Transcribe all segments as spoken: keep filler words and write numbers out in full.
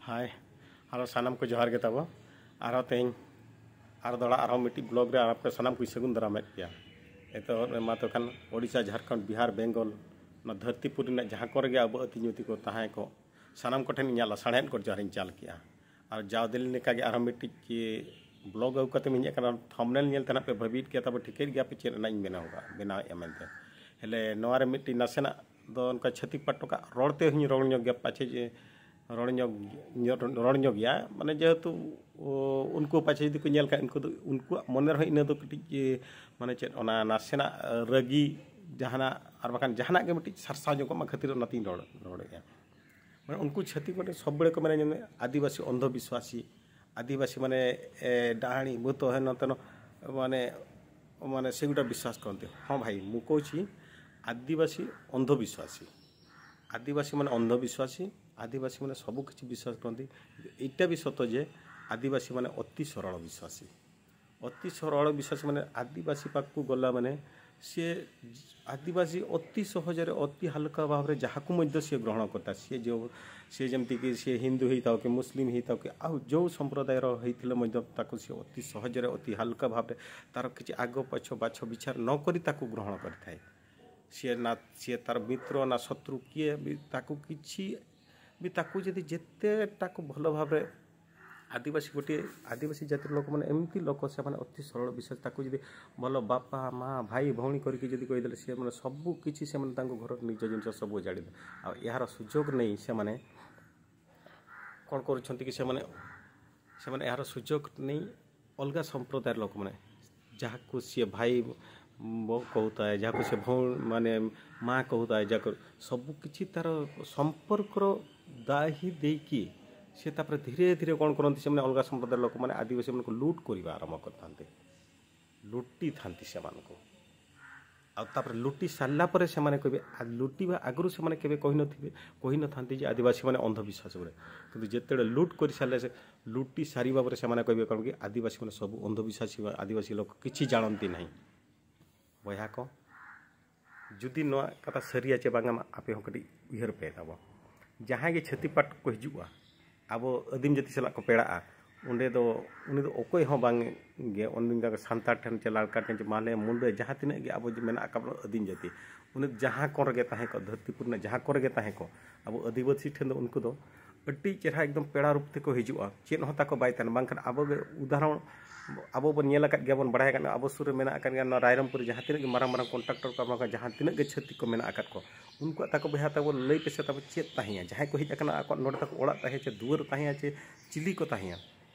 ᱦᱟᱭ, ᱟᱨᱚ ᱥᱟᱱᱟᱢ ᱠᱚ ᱡᱚᱦᱟᱨ ᱜᱮ ᱛᱟᱵᱚ᱾ ᱟᱨᱦᱚᱸ ᱛᱮᱦᱮᱧ ᱟᱨ ᱫᱚᱲᱟ ᱟᱨᱦᱚᱸ ᱢᱤᱫᱴᱤᱡ ᱵᱞᱚᱜ ᱨᱮ ᱟᱯᱮ ᱥᱟᱱᱟᱢ ᱠᱚᱧ ᱥᱟᱹᱜᱩᱱ ᱫᱟᱨᱟᱢᱮᱫ ᱯᱮᱭᱟ᱾ ᱮᱛᱚᱦᱚᱵ ᱨᱮ ᱢᱟ ᱛᱚ ᱠᱷᱟᱱ ᱳᱰᱤᱥᱟ, ᱡᱷᱟᱲᱠᱷᱚᱸᱰ, ᱵᱤᱦᱟᱨ, ᱵᱮᱝᱜᱚᱞ, ᱱᱚᱣᱟ ᱫᱷᱟᱹᱨᱛᱤᱯᱩᱨᱤ ᱨᱮᱱᱟᱜ ᱡᱟᱦᱟᱸ ᱠᱚᱨᱮ ᱜᱮ ᱟᱵᱚ ᱟᱹᱛᱤᱧ ᱡᱩᱫᱤ ᱠᱚ ᱛᱟᱦᱮᱸ ᱠᱚᱜ, ᱥᱟᱱᱟᱢ ᱠᱚᱴᱷᱮᱱ ᱤᱧᱟᱹᱜ ᱞᱟᱥᱟᱲᱦᱮᱫ ᱠᱚ ᱡᱚᱦᱟᱨᱤᱧ ᱪᱟᱞ ᱠᱮᱜᱼᱟ᱾ ᱟᱨ ᱡᱟᱣ ᱫᱤᱱ ᱞᱮᱠᱟᱜᱮ ᱟᱨᱦᱚᱸ ᱢᱤᱫᱴᱤᱡ ᱵᱞᱚᱜ ᱟᱹᱜᱩ ᱠᱟᱛᱮᱢ ᱦᱮᱡ ᱟᱠᱟᱱᱟ᱾ ᱛᱷᱟᱢᱵᱱᱮᱞ ᱧᱮᱞ ᱛᱮ ᱱᱟᱜ ᱯᱮ ᱵᱷᱟᱹᱵᱤᱭᱮᱫ ᱜᱮᱭᱟ, ᱛᱟᱵᱚ ᱴᱷᱤᱠᱟᱹᱭᱮᱫ ᱜᱮᱭᱟ ᱯᱮ ᱪᱮᱫ ᱨᱮᱱᱟᱜ ᱤᱧ ᱵᱮᱱᱟᱣ ᱠᱟᱜᱼᱟ, ᱵᱮᱱᱟᱣᱮᱫᱼᱟ ᱢᱮᱱᱛᱮ᱾ ᱦᱮᱞᱮ, ᱱᱚᱣᱟ ᱨᱮ ᱢᱤᱫᱴᱤᱡ ᱱᱟᱥᱮᱱᱟᱜ ᱫᱚ ᱚᱱᱠᱟ ᱪᱷᱟᱹᱛᱤᱠ ᱯᱟᱴᱷ ᱴᱚᱠᱟᱜ ᱨᱚᱲ ᱛᱮ ᱦᱚᱧ ᱨᱚᱲ ᱧᱚᱜ ᱜᱮᱭᱟ, ᱯᱟᱪᱷᱮ ᱡᱮ ᱨᱚᱲ ᱧᱚᱜ, ᱨᱚᱲ ᱧᱚᱜ ᱜᱮᱭᱟ, ᱢᱟᱱᱮ ᱡᱮᱦᱮᱛᱩ ᱩᱱᱠᱩ ᱯᱟᱪᱷᱮ ᱡᱩᱫᱤ ᱠᱚ ᱧᱮᱞ ᱠᱷᱟᱱ, ᱩᱱᱠᱩ ᱫᱚ, ᱩᱱᱠᱩᱣᱟᱜ ᱢᱚᱱᱮ ᱨᱮᱦᱚᱸ ᱤᱱᱟᱹ ᱫᱚ ᱠᱟᱹᱴᱤᱡ ᱢᱟᱱᱮ ᱪᱮᱫ, ᱚᱱᱟ ᱱᱟᱥᱮᱱᱟᱜ ᱨᱟᱹᱜᱤ ᱡᱟᱦᱟᱱᱟᱜ ᱟᱨ ᱵᱟᱠᱷᱟᱱ ᱡᱟᱦᱟᱱᱟᱜ ᱜᱮ ᱢᱤᱫᱴᱤᱡ ᱥᱟᱨᱥᱟᱣ ᱧᱚᱜᱚᱜ ᱢᱟ ᱠᱷᱟᱹᱛᱤᱨ ᱚᱱᱟᱛᱤᱧ ᱨᱚᱲ ᱨᱚᱲᱮᱫᱼᱟ᱾ ᱢᱟᱱᱮ ᱩᱱᱠᱩ ᱪᱷᱟᱹᱛᱤᱠ ᱢᱟᱱᱮ ᱥᱚᱵ ᱵᱮᱲᱮ ᱠᱚ ᱢᱮᱱᱟ, ᱧᱮᱞ ᱢᱮ, ᱟᱹᱫᱤᱵᱟᱹᱥᱤ ᱚᱱᱫᱷᱚ ᱵᱤᱥᱣᱟᱥᱤ, ᱟᱹᱫᱤᱵᱟᱹᱥᱤ ᱢᱟᱱᱮ ᱮ, ᱰᱟᱦᱟᱲᱤ ᱵᱷᱩᱛ ᱦᱮ ᱱᱚᱛᱮ ᱱᱚ-, ᱢᱟᱱᱮ ᱢᱟᱱᱮ ସେଗୁଡ଼ା ବିଶ୍ୱାସ କରନ୍ତି। ହଁ ଭାଇ, ମୁଁ କହୁଛି ଆଦିବାସୀ ଅନ୍ଧବିଶ୍ୱାସୀ। ଆଦିବାସୀ ମାନେ ଅନ୍ଧବିଶ୍ୱାସୀ, ଆଦିବାସୀ ମାନେ ସବୁ କିଛି ବିଶ୍ୱାସ କରନ୍ତି। ଏଇଟା ବି ସତ ଯେ ଆଦିବାସୀ ମାନେ ଅତି ସରଳ ବିଶ୍ୱାସୀ। ଅତି ସରଳ ବିଶ୍ୱାସୀ ମାନେ ଆଦିବାସୀ ପାଖକୁ ଗଲା ମାନେ ସିଏ ଆଦିବାସୀ ଅତି ସହଜରେ, ଅତି ହାଲକା ଭାବରେ ଯାହାକୁ ମଧ୍ୟ ସିଏ ଗ୍ରହଣ କରିଥାଏ। ସିଏ ଯେଉଁ, ସିଏ ଯେମିତିକି ସିଏ ହିନ୍ଦୁ ହେଇଥାଉ କି ମୁସଲିମ ହେଇଥାଉ କି ଆଉ ଯେଉଁ ସମ୍ପ୍ରଦାୟର ହେଇଥିଲେ ମଧ୍ୟ ତାକୁ ସିଏ ଅତି ସହଜରେ, ଅତି ହାଲକା ଭାବରେ, ତାର କିଛି ଆଗ ପଛ ବାଛ ବିଚାର ନ କରି ତାକୁ ଗ୍ରହଣ କରିଥାଏ। ସିଏ ନା, ସିଏ ତାର ମିତ୍ର ନା ଶତ୍ରୁ, କିଏ ବି ତାକୁ କିଛି ବି, ତାକୁ ଯଦି ଯେତେଟାକୁ ଭଲ ଭାବରେ, ଆଦିବାସୀ ଗୋଟିଏ, ଆଦିବାସୀ ଜାତିର ଲୋକମାନେ ଏମିତି ଲୋକ, ସେମାନେ ଅତି ସରଳ ବିଶ୍ୱାସ। ତାକୁ ଯଦି ଭଲ ବାପା, ମା, ଭାଇ, ଭଉଣୀ କରିକି ଯଦି କହିଦେଲେ, ସିଏ ମାନେ ସବୁ କିଛି ସେମାନେ ତାଙ୍କ ଘରର ନିଜ ଜିନିଷ ସବୁ ଉଜାଡ଼ିଦେବେ। ଆଉ ଏହାର ସୁଯୋଗ ନେଇ ସେମାନେ କ'ଣ କରୁଛନ୍ତି କି, ସେମାନେ, ସେମାନେ ଏହାର ସୁଯୋଗ ନେଇ ଅଲଗା ସମ୍ପ୍ରଦାୟର ଲୋକମାନେ, ଯାହାକୁ ସିଏ ଭାଇ ବ-, କହୁଥାଏ, ଯାହାକୁ ସେ ଭଉଣୀ ମାନେ ମା କହୁଥାଏ, ଯାହାକୁ ସବୁ କିଛି ତାର ସମ୍ପର୍କର ଦାହି ଦେଇକି ସେ ତାପରେ ଧୀରେ ଧୀରେ କ'ଣ କରନ୍ତି, ସେମାନେ ଅଲଗା ସମ୍ପ୍ରଦାୟର ଲୋକମାନେ ଆଦିବାସୀମାନଙ୍କୁ ଲୁଟ୍ କରିବା ଆରମ୍ଭ କରିଥାନ୍ତି, ଲୁଟିଥାନ୍ତି ସେମାନଙ୍କୁ। ଆଉ ତାପରେ ଲୁଟି ସାରିଲା ପରେ ସେମାନେ କହିବେ, ଆ, ଲୁଟିବା ଆଗରୁ ସେମାନେ କେବେ କହିନଥିବେ, କହିନଥାନ୍ତି ଯେ ଆଦିବାସୀମାନେ ଅନ୍ଧବିଶ୍ୱାସ ଗୁଡ଼େ। କିନ୍ତୁ ଯେତେବେଳେ ଲୁଟ୍ କରିସାରିଲେ, ସେ ଲୁଟି ସାରିବା ପରେ ସେମାନେ କହିବେ କ'ଣ କି, ଆଦିବାସୀମାନେ ସବୁ ଅନ୍ଧବିଶ୍ୱାସୀ ବା ଆଦିବାସୀ ଲୋକ କିଛି ଜାଣନ୍ତି ନାହିଁ। ᱵᱚᱭᱦᱟ ᱠᱚ, ᱡᱩᱫᱤ ᱱᱚᱣᱟ ᱠᱟᱛᱷᱟ ᱥᱟᱹᱨᱤᱭᱟ ᱪᱮ ᱵᱟᱝᱟ, ᱢᱟ ᱟᱯᱮ ᱦᱚᱸ ᱠᱟᱹᱴᱤᱡ ᱩᱭᱦᱟᱹᱨ ᱯᱮ ᱛᱟᱵᱚ᱾ ᱡᱟᱦᱟᱸᱭ ᱜᱮ ᱪᱷᱟᱹᱛᱤᱠ ᱯᱟᱴ ᱠᱚ ᱦᱤᱡᱩᱜᱼᱟ, ᱟᱵᱚ ᱟᱹᱫᱤᱢ ᱡᱟᱹᱛᱤ ᱥᱟᱞᱟᱜ ᱠᱚ ᱯᱮᱲᱟᱜᱼᱟ, ᱚᱸᱰᱮ ᱫᱚ ᱩᱱᱤ ᱫᱚ ᱚᱠᱚᱭ ᱦᱚᱸ ᱵᱟᱝ ᱜᱮ, ᱩᱱᱤ ᱫᱚ ᱥᱟᱱᱛᱟᱲ ᱴᱷᱮᱱ ᱪᱮ ᱞᱟᱲᱠᱟ ᱴᱷᱮᱱ ᱪᱮ ᱢᱟᱦᱞᱮ ᱢᱩᱱᱰᱟᱹ ᱡᱟᱦᱟᱸ ᱛᱤᱱᱟᱹᱜ ᱜᱮ ᱟᱵᱚ ᱡᱮ ᱢᱮᱱᱟᱜ ᱟᱠᱟᱫ ᱵᱚᱱᱟ ᱟᱹᱫᱤᱢ ᱡᱟᱹᱛᱤ, ᱩᱱᱤ ᱡᱟᱦᱟᱸ ᱠᱚᱨᱮ ᱜᱮ ᱛᱟᱦᱮᱸ ᱠᱚᱜ, ᱫᱷᱟᱹᱨᱛᱤ ᱯᱩᱨᱤ ᱨᱮᱱᱟᱜ ᱡᱟᱦᱟᱸ ᱠᱚᱨᱮ ᱜᱮ ᱛᱟᱦᱮᱸ ᱠᱚᱜ, ᱟᱵᱚ ᱟᱹᱫᱤᱵᱟᱹᱥᱤ ᱴᱷᱮᱱ ᱫᱚ ᱩᱱᱠᱩ ᱫᱚ ᱟᱹᱰᱤ ᱪᱮᱦᱨᱟ ᱮᱠᱫᱚᱢ ᱯᱮᱲᱟ ᱨᱩᱯ ᱛᱮᱠᱚ ᱦᱤᱡᱩᱜᱼᱟ, ᱪᱮᱫ ᱦᱚᱸ ᱛᱟᱠᱚ ᱵᱟᱭ ᱛᱟᱦᱮᱱᱟ᱾ ᱵᱟᱝᱠᱷᱟᱱ ᱟᱵᱚ ᱜᱮ ᱩᱫᱟᱦᱚᱨᱚᱱ ᱟᱵᱚ ᱵᱚᱱ ᱧᱮᱞ ᱟᱠᱟᱫ ᱜᱮᱭᱟ, ᱵᱚᱱ ᱵᱟᱲᱟᱭ ᱟᱠᱟᱫ ᱜᱮᱭᱟ, ᱟᱵᱚ ᱥᱩᱨ ᱨᱮ ᱢᱮᱱᱟᱜ ᱟᱠᱟᱫ ᱜᱮᱭᱟ ᱱᱚᱣᱟ ᱨᱟᱭᱨᱚᱝᱯᱩᱨ ᱨᱮ ᱡᱟᱦᱟᱸ ᱛᱤᱱᱟᱹᱜ ᱜᱮ ᱢᱟᱨᱟᱝ ᱢᱟᱨᱟᱝ ᱠᱚᱱᱴᱨᱟᱠᱴᱚᱨ ᱠᱚ, ᱟᱵᱚ ᱡᱟᱦᱟᱸ ᱛᱤᱱᱟᱹᱜ ᱜᱮ ᱪᱷᱟᱹᱛᱤᱠ ᱠᱚ ᱢᱮᱱᱟᱜ ᱟᱠᱟᱫ ᱠᱚ, ᱩᱱᱠᱩᱣᱟᱜ ᱛᱟᱠᱚ ᱵᱚᱭᱦᱟ ᱛᱟᱵᱚ ᱞᱟᱹᱭ ᱯᱮᱥᱮ ᱛᱟᱵᱚ ᱪᱮᱫ ᱛᱟᱦᱮᱸᱭᱟ, ᱡᱟᱦᱟᱸᱭ ᱠᱚ ᱦᱮᱡ ᱟᱠᱟᱱᱟ ᱟᱠᱚᱣᱟᱜ ᱱᱚᱰᱮ ᱛᱟᱠᱚ ᱚᱲᱟᱜ ᱛᱟᱦᱮᱸᱭᱟ ᱪᱮ ᱫᱩᱣᱟᱹᱨ ᱛᱟᱦᱮᱸᱭᱟ ᱪᱮ ᱪᱤᱞᱤ ᱠᱚ ᱛᱟᱦᱮᱸᱭᱟ,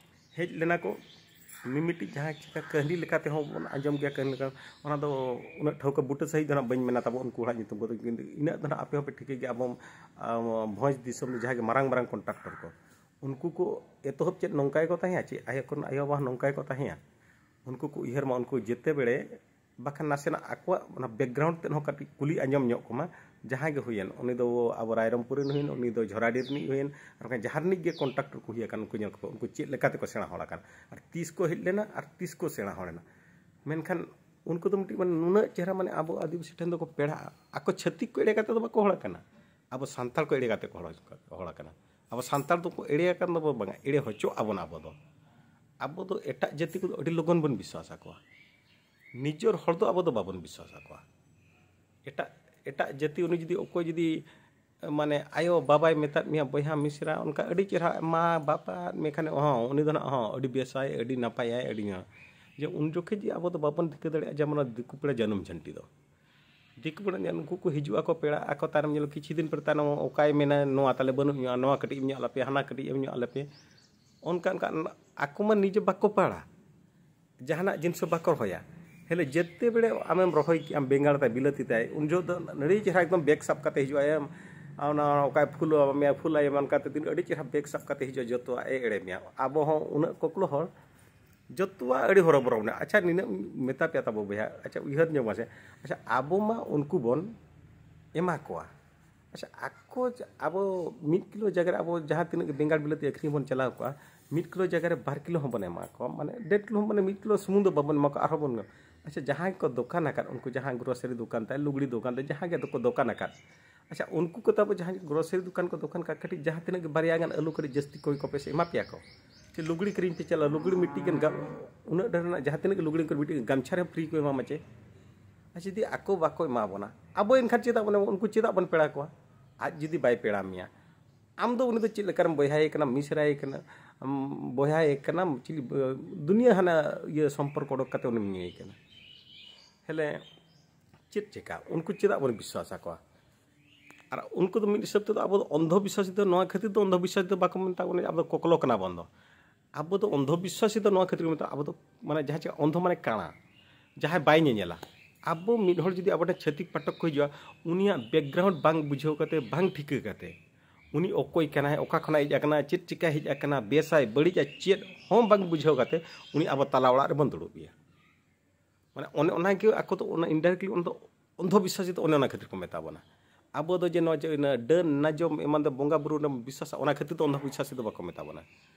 ᱦᱮᱡ ᱞᱮᱱᱟ ᱠᱚ᱾ ᱢᱤᱢᱤᱫᱴᱤᱡ ᱡᱟᱦᱟᱸ ᱪᱤᱠᱟ ᱠᱟᱹᱦᱱᱤ ᱞᱮᱠᱟ ᱛᱮᱦᱚᱸ ᱵᱚᱱ ᱟᱸᱡᱚᱢ ᱜᱮᱭᱟ, ᱠᱟᱹᱦᱱᱤ ᱞᱮᱠᱟ, ᱚᱱᱟ ᱫᱚ ᱩᱱᱟᱹᱜ ᱴᱷᱟᱹᱣᱠᱟᱹ ᱵᱩᱴᱟᱹ ᱥᱟᱺᱦᱤᱡ ᱫᱚ ᱱᱟᱜ ᱵᱟᱹᱧ ᱢᱮᱱᱟ ᱛᱟᱵᱚ ᱩᱱᱠᱩ ᱦᱚᱲᱟᱜ ᱧᱩᱛᱩᱢ ᱠᱚᱫᱚ, ᱠᱤᱱᱛᱩ ᱤᱱᱟᱹᱜ ᱫᱚ ᱱᱟᱜ ᱟᱯᱮ ᱦᱚᱸᱯᱮ ᱴᱷᱤᱠᱟᱹ ᱜᱮᱭᱟ, ᱟᱵᱚ ᱟᱢ, ᱵᱷᱚᱸᱡᱽ ᱫᱤᱥᱚᱢ ᱨᱮ ᱡᱟᱦᱟᱸ ᱜᱮ ᱢᱟᱨᱟᱝ ᱢᱟᱨᱟᱝ ᱠᱚᱱᱴᱨᱟᱠᱴᱚᱨ ᱠᱚ, ᱩᱱᱠᱩ ᱠᱚ ᱮᱛᱚᱦᱚᱵ ᱪᱮᱫ ᱱᱚᱝᱠᱟ ᱜᱮᱠᱚ ᱛᱟᱦᱮᱸᱭᱟ ᱪᱮ ᱟᱭᱳ ᱠᱚᱨᱮᱱ ᱟᱭᱳ ᱵᱟᱵᱟ ᱦᱚᱸ ᱱᱚᱝᱠᱟ ᱜᱮᱠᱚ ᱛᱟᱦᱮᱸᱭᱟ? ᱩᱱᱠᱩ ᱠᱚ ᱩᱭᱦᱟᱹᱨ ᱢᱟ ᱩᱱᱠᱩ ᱡᱮᱛᱮ ᱵᱮᱲᱮ, ᱵᱟᱠᱷᱟᱱ ᱱᱟᱥᱮᱱᱟᱜ ᱟᱠᱚᱣᱟᱜ ᱚᱱᱟ ᱵᱮᱠᱜᱨᱟᱣᱩᱱᱰ ᱛᱮᱫ ᱦᱚᱸ ᱠᱟᱹᱴᱤᱡ ᱠᱩᱞᱤ ᱟᱸᱡᱚᱢ ᱧᱚᱜ ᱠᱚᱢᱟ᱾ ᱡᱟᱦᱟᱸᱭ ᱜᱮ ᱦᱩᱭᱮᱱ, ᱩᱱᱤ ᱫᱚ ᱟᱵᱚ ᱨᱟᱭᱨᱚᱝᱯᱩᱨ ᱨᱮᱱ ᱦᱩᱭᱮᱱ, ᱩᱱᱤ ᱫᱚ ᱡᱷᱚᱨᱟᱰᱤ ᱨᱤᱱᱤᱡ ᱦᱩᱭᱮᱱ, ᱟᱨ ᱵᱟᱠᱷᱟᱱ ᱡᱟᱦᱟᱸ ᱨᱤᱱᱤᱡ ᱜᱮ ᱠᱚᱱᱴᱨᱟᱠᱴᱚᱨ ᱠᱚ ᱦᱩᱭ ᱟᱠᱟᱱ, ᱩᱱᱠᱩ ᱧᱮᱞ ᱠᱚᱯᱮ, ᱩᱱᱠᱩ ᱪᱮᱫ ᱞᱮᱠᱟ ᱛᱮᱠᱚ ᱥᱮᱬᱟ ᱦᱚᱲ ᱟᱠᱟᱱ, ᱟᱨ ᱛᱤᱥ ᱠᱚ ᱦᱮᱡ ᱞᱮᱱᱟ ᱟᱨ ᱛᱤᱥ ᱠᱚ ᱥᱮᱬᱟ ᱦᱚᱲ ᱮᱱᱟ᱾ ᱢᱮᱱᱠᱷᱟᱱ ᱩᱱᱠᱩ ᱫᱚ ᱢᱤᱫᱴᱤᱡ ᱢᱟᱱᱮ ᱱᱩᱱᱟᱹᱜ ᱪᱮᱦᱨᱟ ᱢᱟᱱᱮ ᱟᱵᱚ ᱟᱹᱫᱤᱵᱟᱹᱥᱤ ᱴᱷᱮᱱ ᱫᱚᱠᱚ ᱯᱮᱲᱟᱜᱼᱟ, ᱟᱠᱚ ᱪᱷᱟᱹᱛᱤᱠ ᱠᱚ ᱮᱲᱮ ᱠᱟᱛᱮ ᱫᱚ ᱵᱟᱠᱚ ᱦᱚᱲ ᱟᱠᱟᱱᱟ, ᱟᱵᱚ ᱥᱟᱱᱛᱟᱲ ᱠᱚ ᱮᱲᱮ ᱠᱟᱛᱮ ᱠᱚ ᱦᱚᱲ, ᱦᱚᱲ ᱟᱠᱟᱱᱟ᱾ ᱟᱵᱚ ᱥᱟᱱᱛᱟᱲ ᱫᱚᱠᱚ ᱮᱲᱮ ᱟᱠᱟᱱ ᱫᱚ ᱵᱟᱝᱟ, ᱮᱲᱮ ᱦᱚᱪᱚᱜ ᱟᱵᱚᱱ ᱟᱵᱚ ᱫᱚ᱾ ᱟᱵᱚ ᱫᱚ ᱮᱴᱟᱜ ᱡᱟᱹᱛᱤ ᱠᱚᱫᱚ ᱟᱹᱰᱤ ᱞᱚᱜᱚᱱ ᱵᱚᱱ ᱵᱤᱥᱣᱟᱥ ᱟᱠᱚᱣᱟ, ᱱᱤᱡᱚᱨ ᱦᱚᱲ ᱫᱚ ᱟᱵᱚ ᱫᱚ ᱵᱟᱵᱚᱱ ᱵᱤᱥᱣᱟᱥ ᱟᱠᱚᱣᱟ᱾ ᱮᱴᱟᱜ, ᱮᱴᱟᱜ ᱡᱟᱹᱛᱤ ᱩᱱᱤ ᱡᱩᱫᱤ ᱚᱠᱚᱭ ᱡᱩᱫᱤ ᱢᱟᱱᱮ ᱟᱭᱳ ᱵᱟᱵᱟᱭ ᱢᱮᱛᱟᱫ ᱢᱮᱭᱟ, ᱵᱚᱭᱦᱟ ᱢᱤᱥᱨᱟ ᱚᱱᱠᱟ ᱟᱹᱰᱤ ᱪᱮᱦᱨᱟ ᱢᱟ ᱵᱟᱯᱟᱫ ᱢᱮ ᱠᱷᱟᱱ ᱦᱚᱸ, ᱩᱱᱤ ᱫᱚ ᱱᱟᱜ ᱦᱚᱸ ᱟᱹᱰᱤ ᱵᱮᱥᱟᱭ, ᱟᱹᱰᱤ ᱱᱟᱯᱟᱭᱟᱭ, ᱟᱹᱰᱤ ᱱᱚᱣᱟ᱾ ᱡᱮ ᱩᱱ ᱡᱚᱠᱷᱮᱡ ᱡᱮ ᱟᱵᱚ ᱫᱚ ᱵᱟᱵᱚᱱ ᱴᱷᱤᱠᱟᱹ ᱫᱟᱲᱮᱭᱟᱜᱼᱟ, ᱡᱮᱢᱚᱱ ᱚᱱᱟ ᱫᱤᱠᱩ ᱯᱮᱲᱟ ᱡᱟᱹᱱᱩᱢ ᱡᱷᱟᱹᱱᱴᱤ ᱫᱚ᱾ ᱫᱤᱠᱩ ᱯᱮᱲᱟ ᱧᱮᱞ ᱩᱱᱠᱩ ᱠᱚ ᱦᱤᱡᱩᱜ ᱟᱠᱚ ᱯᱮᱲᱟ ᱟᱠᱚ, ᱛᱟᱭᱱᱚᱢ ᱧᱮᱞ ᱠᱤᱪᱷᱩ ᱫᱤᱱ ᱯᱚᱨᱮ ᱛᱟᱭᱱᱚᱢ ᱚᱠᱟᱭ ᱢᱮᱱᱟ, ᱱᱚᱣᱟ ᱛᱟᱞᱮ ᱵᱟᱹᱱᱩᱜ ᱧᱚᱜᱼᱟ, ᱱᱚᱣᱟ ᱠᱟᱹᱴᱤᱡ ᱮᱢ ᱧᱚᱜ ᱟᱞᱮᱯᱮ, ᱦᱟᱱᱟ ᱠᱟᱹᱴᱤᱡ ᱮᱢ ᱧᱚᱜ ᱟᱞᱮᱯᱮ᱾ ᱚᱱᱠᱟ ᱚᱱᱠᱟ ᱟᱠᱚ ᱢᱟ ᱱᱤᱡᱮ ᱵᱟᱠᱚ ᱯᱟᱲᱟ, ᱡᱟᱦᱟᱱᱟᱜ ᱡᱤᱱᱤᱥ ᱦᱚᱸ ᱵᱟᱠᱚ ᱨᱚᱦᱚᱭᱟ᱾ ᱦᱮᱞᱮ ᱡᱮᱛᱮ ᱵᱮᱲᱮ ᱟᱢᱮᱢ ᱨᱚᱦᱚᱭ ᱠᱮᱜᱼᱟᱢ ᱵᱮᱸᱜᱟᱲ ᱛᱟᱭ, ᱵᱤᱞᱟᱹᱛᱤ ᱛᱟᱭ, ᱩᱱ ᱡᱚᱦᱚᱜ ᱫᱚ ᱟᱹᱰᱤ ᱪᱮᱦᱨᱟ ᱮᱠᱫᱚᱢ ᱵᱮᱜᱽ ᱥᱟᱵ ᱠᱟᱛᱮ ᱦᱤᱡᱩᱜ ᱟᱭ᱾ ᱟᱢ ᱚᱱᱟ ᱚᱠᱟᱭ ᱯᱷᱩᱞᱟᱹᱣ ᱢᱮᱭᱟ, ᱯᱷᱩᱞᱟᱭᱟᱢ, ᱚᱱᱠᱟ ᱛᱮ ᱛᱤᱱᱟᱹᱜ ᱟᱹᱰᱤ ᱪᱮᱦᱨᱟ ᱵᱮᱜᱽ ᱥᱟᱵ ᱠᱟᱛᱮ ᱦᱤᱡᱩᱜᱼᱟ, ᱡᱚᱛᱚᱣᱟᱜ ᱮ ᱮᱲᱮ ᱢᱮᱭᱟ᱾ ᱟᱵᱚ ᱦᱚᱸ ᱩᱱᱟᱹᱜ ᱠᱚᱠᱞᱚ ᱦᱚᱲ, ᱡᱚᱛᱚᱣᱟᱜ ᱟᱹᱰᱤ ᱦᱚᱨᱚᱵᱚᱨᱚ ᱢᱮᱱᱟᱜᱼᱟ᱾ ᱟᱪᱪᱷᱟ, ᱱᱤᱱᱟᱹᱜ ᱢᱮᱛᱟ ᱯᱮᱭᱟ ᱛᱟᱵᱚ ᱵᱚᱭᱦᱟ, ᱟᱪᱪᱷᱟ, ᱩᱭᱦᱟᱹᱨ ᱧᱚᱜ ᱢᱟᱥᱮ, ᱟᱪᱪᱷᱟ, ᱟᱵᱚ ᱢᱟ ᱩᱱᱠᱩ ᱵᱚᱱ ᱮᱢᱟ ᱠᱚᱣᱟ᱾ ᱟᱪᱪᱷᱟ, ᱟᱠᱚ ᱡᱟ-, ᱟᱵᱚ ᱢᱤᱫ ᱠᱤᱞᱳ ᱡᱟᱭᱜᱟ ᱨᱮ ᱟᱵᱚ ᱡᱟᱦᱟᱸ ᱛᱤᱱᱟᱹᱜ ᱜᱮ ᱵᱮᱸᱜᱟᱲ ᱵᱤᱞᱟᱹᱛᱤ ᱟᱹᱠᱷᱨᱤᱧ ᱵᱚᱱ ᱪᱟᱞᱟᱣ ᱠᱚᱜᱼᱟ, ᱢᱤᱫ ᱠᱤᱞᱳ ᱡᱟᱭᱜᱟ ᱨᱮ ᱵᱟᱨ ᱠᱤᱞᱳ ᱦᱚᱸᱵᱚᱱ ᱮᱢᱟ ᱠᱚᱣᱟ, ᱢᱟᱱᱮ ᱰᱮᱲ ᱠᱤᱞᱳ ᱦᱚᱸ, ᱢᱟᱱᱮ ᱢᱤᱫ ᱠᱤᱞᱳ ᱥᱩᱢᱩᱝ ᱫᱚ ᱵᱟᱵᱚᱱ ᱮᱢᱟ ᱠᱚᱣᱟ, ᱟᱨᱦᱚᱸ ᱵᱚᱱ ᱮᱢᱟ᱾ ᱟᱪᱪᱷᱟ, ᱡᱟᱦᱟᱸᱭ ᱠᱚ ᱫᱚᱠᱟᱱ ᱟᱠᱟᱫ, ᱩᱱᱠᱩ ᱡᱟᱦᱟᱸ ᱜᱨᱚᱥᱟᱨᱤ ᱫᱚᱠᱟᱱ ᱛᱟᱭ, ᱞᱩᱜᱽᱲᱤ ᱫᱚᱠᱟᱱ ᱛᱟᱭ, ᱡᱟᱦᱟᱸ ᱜᱮ ᱫᱚᱠᱚ ᱫᱚᱠᱟᱱ ᱟᱠᱟᱫ, ᱟᱪᱪᱷᱟ, ᱩᱱᱠᱩ ᱠᱚ ᱛᱟᱵᱚ ᱡᱟᱦᱟᱸ ᱜᱨᱚᱥᱟᱨᱤ ᱫᱚᱠᱟᱱ ᱠᱚ ᱫᱚᱠᱟᱱ ᱠᱟᱜ, ᱠᱟᱹᱴᱤᱡ ᱡᱟᱦᱟᱸ ᱛᱤᱱᱟᱹᱜ ᱜᱮ ᱵᱟᱨᱭᱟ ᱜᱟᱱ ᱟᱹᱞᱩ ᱠᱟᱹᱴᱤᱡ ᱡᱟᱹᱥᱛᱤ ᱠᱚᱭ ᱠᱚᱯᱮ ᱥᱮ ᱮᱢᱟ ᱯᱮᱭᱟ ᱠᱚ, ᱥᱮ ᱞᱩᱜᱽᱲᱤ ᱠᱤᱨᱤᱧ ᱯᱮ ᱪᱟᱞᱟᱜᱼᱟ, ᱞᱩᱜᱽᱲᱤ ᱢᱤᱫᱴᱤᱡ ᱜᱟᱱ ᱜᱟ-, ᱩᱱᱟᱹᱜ ᱰᱷᱮᱨ ᱨᱮᱱᱟᱜ ᱡᱟᱦᱟᱸ ᱛᱤᱱᱟᱹᱜ ᱜᱮ ᱞᱩᱜᱽᱲᱤ ᱠᱚ ᱢᱤᱫᱴᱤᱡ ᱜᱟᱢᱪᱷᱟ ᱨᱮ ᱯᱷᱨᱤ ᱠᱚ ᱮᱢᱟᱢᱟ ᱪᱮ? ᱟᱨ ᱡᱩᱫᱤ ᱟᱠᱚ ᱵᱟᱠᱚ ᱮᱢᱟ ᱵᱚᱱᱟ, ᱟᱵᱚ ᱮᱱᱠᱷᱟᱱ ᱪᱮᱫᱟᱜ ᱵᱚᱱ ᱮᱢᱟ? ᱩᱱᱠᱩ ᱪᱮᱫᱟᱜ ᱵᱚᱱ ᱯᱮᱲᱟ ᱠᱚᱣᱟ? ᱟᱡ ᱡᱩᱫᱤ ᱵᱟᱭ ᱯᱮᱲᱟ ᱢᱮᱭᱟ, ᱟᱢ ᱫᱚ ᱩᱱᱤ ᱫᱚ ᱪᱮᱫ ᱞᱮᱠᱟᱨᱮᱢ ᱵᱚᱭᱦᱟᱭᱮ ᱠᱟᱱᱟ, ᱢᱤᱥᱨᱟᱭᱮ ᱠᱟᱱᱟ, ᱟᱢ ᱵᱚᱭᱦᱟᱭᱮ ᱠᱟᱱᱟᱢ, ᱪᱤᱞᱤ ᱵ-, ᱫᱩᱱᱤᱭᱟᱹ ᱦᱟᱱᱟ ᱤᱭᱟᱹ ᱥᱚᱢᱯᱚᱨᱠᱚ ᱚᱰᱚᱠ ᱠᱟᱛᱮ ᱩᱱᱤᱢ ᱤᱭᱟᱹᱭᱮ ᱠᱟᱱᱟ᱾ ᱦᱮᱞᱮ, ᱪᱮᱫ ᱪᱮᱠᱟ? ᱩᱱᱠᱩ ᱪᱮᱫᱟᱜ ᱵᱚᱱ ᱵᱤᱥᱣᱟᱥ ᱟᱠᱚᱣᱟ? ᱟᱨ ᱩᱱᱠᱩ ᱫᱚ ᱢᱤᱫ ᱦᱤᱥᱟᱹᱵ ᱛᱮᱫᱚ ᱟᱵᱚ ᱫᱚ ᱚᱱᱫᱷᱚ ᱵᱤᱥᱣᱟᱥᱤ ᱫᱚ ᱱᱚᱣᱟ ᱠᱷᱟᱹᱛᱤᱨ ᱫᱚ ᱚᱱᱫᱷᱚ ᱵᱤᱥᱣᱟᱥᱤ ᱫᱚ ᱵᱟᱠᱚ ᱢᱮᱛᱟ ᱵᱚᱱᱟ, ᱟᱵᱚ ᱫᱚ ᱠᱚᱠᱞᱚ ᱠᱟᱱᱟ ᱵᱚᱱ ᱫᱚ᱾ ᱟᱵᱚ ᱫᱚ ᱚᱱᱫᱷᱚ ᱵᱤᱥᱣᱟᱥᱤ ᱫᱚ ᱱᱚᱣᱟ ᱠᱷᱟᱹᱛᱤᱨ ᱠᱚ ᱢᱮᱛᱟᱜᱼᱟ, ᱟᱵᱚ ᱫᱚ ᱢᱟᱱᱮ ᱡᱟᱦᱟᱸ ᱪᱮ ᱚᱱᱫᱷᱚ ᱢᱟᱱᱮ ᱠᱟᱬᱟ, ᱡᱟᱦᱟᱸᱭ ᱵᱟᱭ ᱧᱮᱧᱮᱞᱟ᱾ ᱟᱵᱚ ᱢᱤᱫ ᱦᱚᱲ ᱡᱩᱫᱤ ᱟᱵᱚ ᱴᱷᱮᱱ ᱪᱷᱟᱹᱛᱤᱠ ᱯᱟᱴᱷᱚᱠ ᱠᱚ ᱦᱤᱡᱩᱜᱼᱟ, ᱩᱱᱤᱭᱟᱜ ᱵᱮᱠᱜᱨᱟᱣᱩᱱᱰ ᱵᱟᱝ ᱵᱩᱡᱷᱟᱹᱣ ᱠᱟᱛᱮ, ᱵᱟᱝ ᱴᱷᱤᱠᱟᱹ ᱠᱟᱛᱮ, ᱩᱱᱤ ᱚᱠᱚᱭ ᱠᱟᱱᱟᱭ, ᱚᱠᱟ ᱠᱷᱚᱱᱟᱜ ᱦᱮᱡ ᱟᱠᱟᱱᱟ, ᱪᱮᱫ ᱪᱤᱠᱟᱹ ᱦᱮᱡ ᱟᱠᱟᱱᱟ, ᱵᱮᱥᱟᱭ ᱵᱟᱹᱲᱤᱡᱼᱟ, ᱪᱮᱫ ᱦᱚᱸ ᱵᱟᱝ ᱵᱩᱡᱷᱟᱹᱣ ᱠᱟᱛᱮ ᱩᱱᱤ ᱟᱵᱚ ᱛᱟᱞᱟ ᱚᱲᱟᱜ ᱨᱮᱵᱚᱱ ᱫᱩᱲᱩᱵ ᱮᱭᱟ᱾ ᱢᱟᱱᱮ ᱚᱱᱮ ᱚᱱᱟᱜᱮ ᱟᱠᱚ ᱫᱚ ᱚᱱᱟ indirectly ᱚᱱᱟ ᱫᱚ ᱚᱱᱫᱷᱚ ᱵᱤᱥᱣᱟᱥᱤ ᱫᱚ ᱚᱱᱮ ᱚᱱᱟ ᱠᱷᱟᱹᱛᱤᱨ ᱠᱚ ᱢᱮᱛᱟ ᱵᱚᱱᱟ᱾ ᱟᱵᱚ ᱫᱚ ᱡᱮ ᱱᱚᱣᱟ ᱪᱮᱫ ᱚᱱᱟ ᱰᱟᱹᱱ ᱱᱟᱡᱚᱢ ᱮᱢᱟᱱ ᱫᱚ ᱵᱚᱸᱜᱟ ᱵᱩᱨᱩ ᱨᱮ ᱵᱤᱥᱣᱟᱥᱟ, ᱚᱱᱟ ᱠᱷᱟᱹᱛᱤᱨ ᱫᱚ ᱚᱱᱫᱷᱚ ᱵᱤᱥᱣᱟᱥᱤ ᱫᱚ ᱵᱟᱠᱚ ᱢᱮᱛᱟ ᱵᱚᱱᱟ᱾